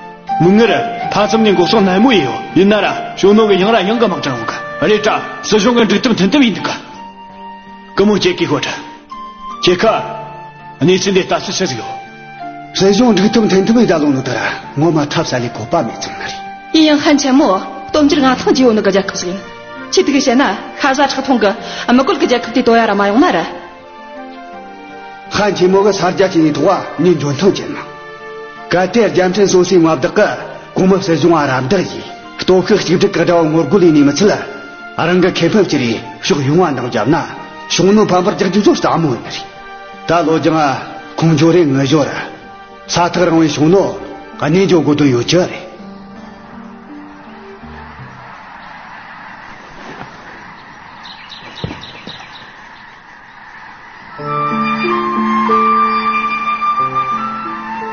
མིག་སྔར་མཐའ་མཚམས་ནས་འགོག་སྲུང་ནན་མོ་ཡིན་ཡོད། ཡིན་ན་ར་ཞུང་ནུ་གི་ཡང་ར་ཡང་གི་དམག་གྲངས་ཡོང་གི། རེད་དྲ་སྲིད་གཞུང་གི་འགྲིག་ཐབས་མཐུན་ཐབས་ཡིན་འདུག་གི། སྐུ་ངོ་ཁྱེད་ཀྱིས་ཤོད་དྲ། ཁྱེད་ཀ་གནས་ཚུལ་འདི་ལྟ་ཚུལ་ཆི་ཟིག་ཡོད། སྲིད་གཞུང་འགྲིག་ཐབས་མཐུན་ཐབས་ཡིན་ད་ལོ་ནོ་དེ་ར་ངོ་མ་ཐབས་ཟད་ལས་བཀོད་པ་མེད་ཙང་ནི་རེད། ཡིན་ཡང་ཧན་ཆེན་མོ་སྟོབས་འབྱོར་མངའ་ཐང་རྒྱས་ཡོད་ནོ་གི་རྒྱལ་ཁབ་ཟིག་ཡིན། ཁྱེད་དེ་གི་བཤད་ན་ཤ་ཟ་ཁྲག་འཐུང་གི་དམུ་རྒོད་གི་རྒྱལ་ཁབ་དེ་དོ་ཡ་ར་མ་ཡོང་ན་ར། ཧན་ཆེན་མོ་གི་ས་རྒྱ་ཆེ་ནི་ཐོག་བ་ངས་འཇོན་ཐང་ཅན་མ། གལ་ཏེ་རྒྱལ་ཕྲན་སོ་སོའི་མངའ་བདག་གི་གོང་མ་སྲིད་གཞུང་ང་རམ་འདེགས་ཡིས་སྟོབས་ཤུགས་གཅིག་སྒྲིལ་གི་དགྲ་བོ་ངོ་རྒོལ་ཡེད་ནས་མི་ཚད། རང་གི་ཁེ་ཕན་གྱི་རེ་ཕྱོགས་ཡོང་བ་འདང་བརྒྱབ་ན་ཞུང་ནུ་ཕམ་པར་རྒྱག་རྒྱུ་ཚོ་སླ་མོ་ཡིན་ནི་རེད། ད་ལོ་རྒྱང་ང་ ཁོང་ཚོ་རེ་ངུ་ཞོར་ར་ས་ཐག་རིང་བའི་ཕྱོགས་ནོ་གནས་འགྱོ་དགོས་དོན་ཡོད་ཀྱི་རེད།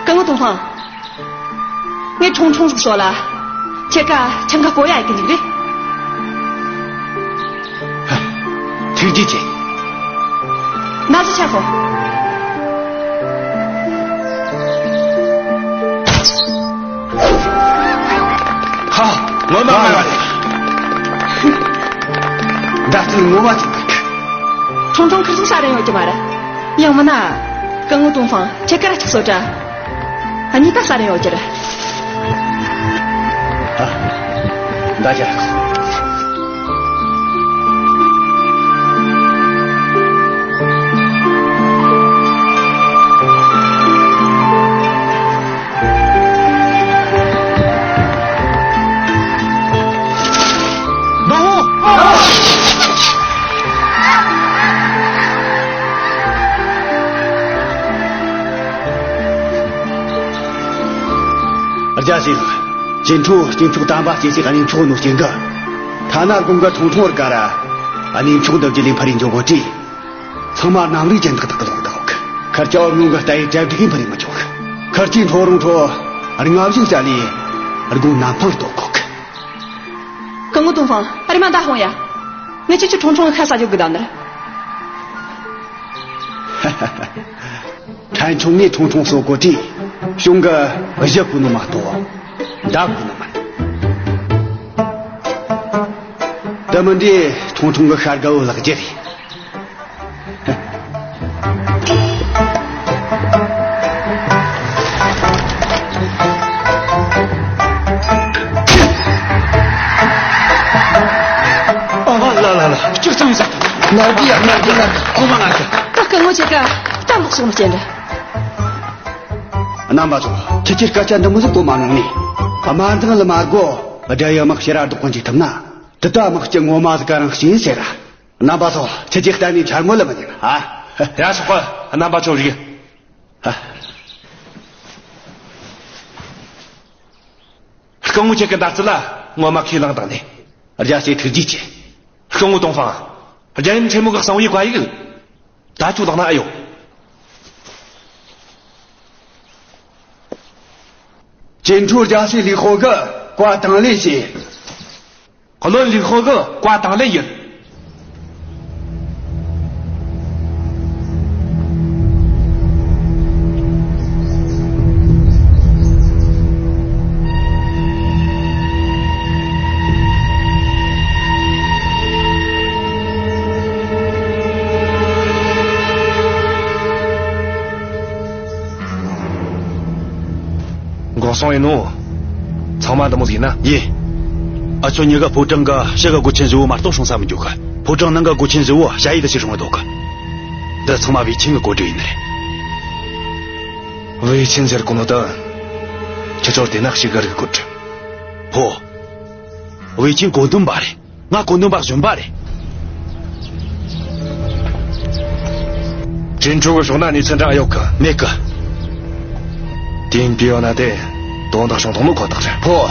སྐུ་ངོ་ཏུང་ཧྥང་། ངས་ཁྲུང་ཁྲུང་ཟིག་ཤོད་ལ། ཁྱེད་ཀ་ཆང་ག་སྐོ་ཡ་ཡི་གི་འཇུག་རེད། ཐུགས་རྗེ་ཆེ། ན་ཟུག་ཆག་སོང་། ཧ། ངོ་མ་ང་རེད། ད་ཚོད་ངོ་མ་ཅིག་འདུག་ཁྲུང་ཁྲུང་ཁིར་ཚོ་ས་རིན་ཡོད་ཀྱི་མ་རེད། ཡང་མིན་ན། སྐུ་ངོ་ཏུང་ཧྥང་ཁྱེད་ཀ་ར་ཅིག་གསོད་དྲ། གཉིས་ཀ་ས་རིན་ཡོད་ཀྱི་རེད། ཨ། ད་ཅི། རྒྱལ་སྲས་ལགས། ཅིན་ཁྲུའུ་གཅིན་མཆོག་དམ་པ་སྐྱེ་སའི་གནས་མཆོག་ནོ་རྐྱེན་གི། ཐ་ན་དགོང་གི་ཁྲུང་ཁྲུང་བར་ག་ར་གནས་མཆོག་འདི་བརྒྱུད་ལས་འཕུར་རེ་འགྱོ་གོ་དུས། ཚང་མ་གནམ་རུ་ཅན་ཏག་ཏག་གི་ལོག་འདུག་ཁར་ཅའོ་ཉུང་གི་ལྟ་ཡི་གྲ་སྒྲིག་གིས་འཕུར་རེ་མི་ཆོག་ཁར་ཅིན་ཁྲོ་རུང་ཁྲོ་རྔ་བཞིན་བསྐྱལ་ལས་དགོང་གནམ་འཕང་གཏོར་གོ་གི། སྐུ་ངོ་ཏུང་ཧྥང་། ཨ་རེ་མ་ད་ཧོང་ཡ། ངས་ཁྱེད་ཆོ་ཁྲུང་ཁྲུང་ཁ་ས་འཇོག་གི་ད་ནི། ཕྲན་ཆུང་ངས་ཁྲུང་ཁྲུང་གསོ་གོ་དུས། གཞུང་གི་གཞི་བཀོལ་ནོ་མ་གཏོགས། མདའ་བཀོལ་ནོ་མིན། དེ་མིན་དུས་ཁྲུང་ཁྲུང་གི་ཤ་དགའ་བོ་ལག་རྗེས་རེད། ཨ་ལ་ལ་ལ། ལྕགས་ཚང་ཟ། ནར་གི་ཡ་ནར་གི་ནར་གི། ཁོ་མ་ནར་གི། ད་སྐུ་ངོ་ཁྱེད་ཀ་ད་ལོག་སོང་ནོ་ཅན་རེད། རྣམ་པ་ཚོ། ཁྱེད་ཀྱིས་སྐད་ཆ་འདི་མོ་ཟིག་གོ་མ་མྱོང་ནི། དམར་མདངས་ལ་མ་དགོ། དགྲ་ཡི་དམག་ཕྱི་ར་བཟློག་གོ་འཇུག་ཐུབ་ན། དེ་ད་དམག་སྤྱི་ངོ་མ་ཟིག་ག་རང་ཤེས་ཟེར་ར། རྣམ་པ་ཚོ། ཁྱེད་ཀྱིས་གཏན་ནས་འཕྱ་ངོ་ལ་མི་ཉན་ཨ། ཡ་ཆོག་གི། རྣམ་པ་ཚོ་རིག། ཨ། སྐུ་ངོ་ཁྱེད་ཀྱི་མདའ་རྩལ་ལ་ངོ་མ་ཁས་བླངས་བཏང་ནི། རྒྱལ་སྲས་ཐུགས་རྗེ་ཆེ། སྐུ་ངོ་ཏུང་ཧྥང་། རྒྱལ་ཡུམ་ཆེན་མོ་གི་གསང་བའི་བཀའ་ཡིག་ད་ཁྱོད་ལག་ན་ཨེ་ཡོད། ཅིན་ཁྲུའུ་རྒྱལ་སྲས་ལི་ཧོ་གིས་བཀའ་དང་ལེན་བྱས། བློན་ལི་ཧོ་གིས་བཀའ་དང་ལེན་ཡིན། འགོག་སོང་ཡིན་ནོ། ཚང་མ་འདི་མོ་ཟིག་ཡིན་ན། ཡིན། ཨ་ཆོ་གཉིས་ཀ་ཕོ་བྲང་གི་ཕྱི་གི་སྒོ་ཆེན་བཞི་བོ་མ་གཏོགས་སྲུང་ས་མི་འཇུག་གི། ཕོ་བྲང་ནང་གི་སྒོ་ཆེན་བཞི་བོ་ཞ་ཡི་དུ་ཞིག་སྲུང་བ་འདུག་གི། འདི་ཚང་མ་ཝེ་ཆིང་གི་བཀོད་སྒྲིག་ཡིན་ནི་རེད། ཝེ་ཆིང་ཟེར་གོ་ནོ་ད། ཁྱེད་ཚོར་དེ་ན་ཞིག་གི་རིག་གོ་དྲི། ཧོ། ཝེ་ཆིང་བཀོད་འདོམས་པ་རེད། ང་བཀོད་འདོམས་པ་གཞོན་པ་རེད། ཅིན་ཁྲུའུ་གི་ཕྱོགས་ན་གནས་ཚུལ་འདྲ་ཡོད་གི། མེད་གི། དེ་ཡིན་པའི་ཡོད་ན་དེ་དོན་དག་བྱུང་ཐོང་ནོ་ཁོ་ཐག་རེད། ཕོ།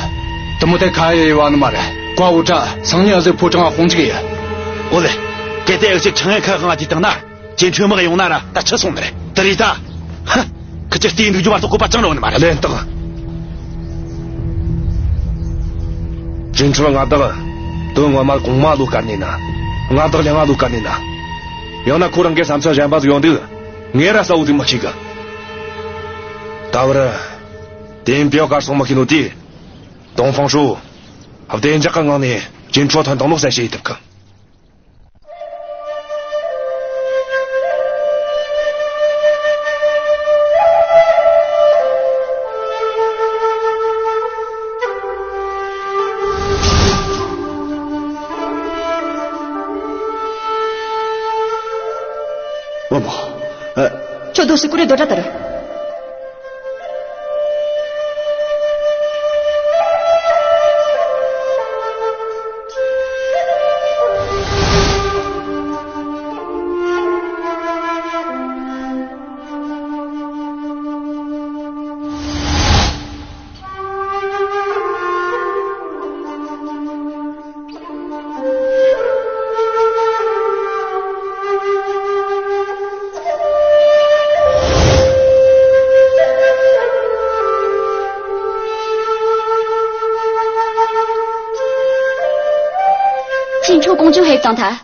དེ་མོ་དེ་ཁ་ཡེ་ཡེ་བ་ནི་མ་རེད། ཀ་བོ་ཏྲ་སང་ཉིན་ཨ་ཟེ་ཕོ་བྲང་དཔུང་འཇུག་ཡེ། ཨོ་ལེ། གལ་ཏེ་ཨ་ཟེ་ཁྲང་ཡེ་ཁ་གང་ང་དེ་བཏང་ན། ཅིན་ཁྲུའུ་དམག་ཡོང་ན་ར་ད་ཆི་སོང་ནི་རེད། དེ་རེད་ད། ཧ། ཁི་ཆོས་དེ་འདུག་རྒྱུ་མ་གཏོགས་བཀོད་པ་ཅང་རུང་ནི་མ་རེད། ལན་བཏང་། ཅིན་ཁྲུའུ་མངའ་བདག་དོན་ངོ་མ་གོང་མ་ལོ་བཀར་ནས་ན། མངའ་བདག་ལས་ང་ལོ་བཀར་ནས་ན། ཡང་ན་ཁོ་རང་གི་བསམ་ཚུལ་གཞན་པ་ཟིག་ཡོང་དུས་ངས་ར་གསལ་བོ་ཟིག་མི་ཤེས་གི། ད་བར་དེ་འབྱོ་གར་སོང་མི་ཤེས་ནོ་དེ། ཏོང་ཧྥང་ཧྲོས་བདེ་འཇགས་ཀྱི་ངང་ནས་ཅིན་ཁྲུའུ་ཐོན་བཏང་ནོ་གསལ་བཤད་ཡེ་ཐུབ་གི། བུ་མོ། ཨ། ཁྱོད་སྡོད་སའི་ཀུ་རེ་རྡོ་གྲྭ་ལྟར། ཁྱོད་ཀོང་ཇོ་ཕེབས་བཏང་ཐལ།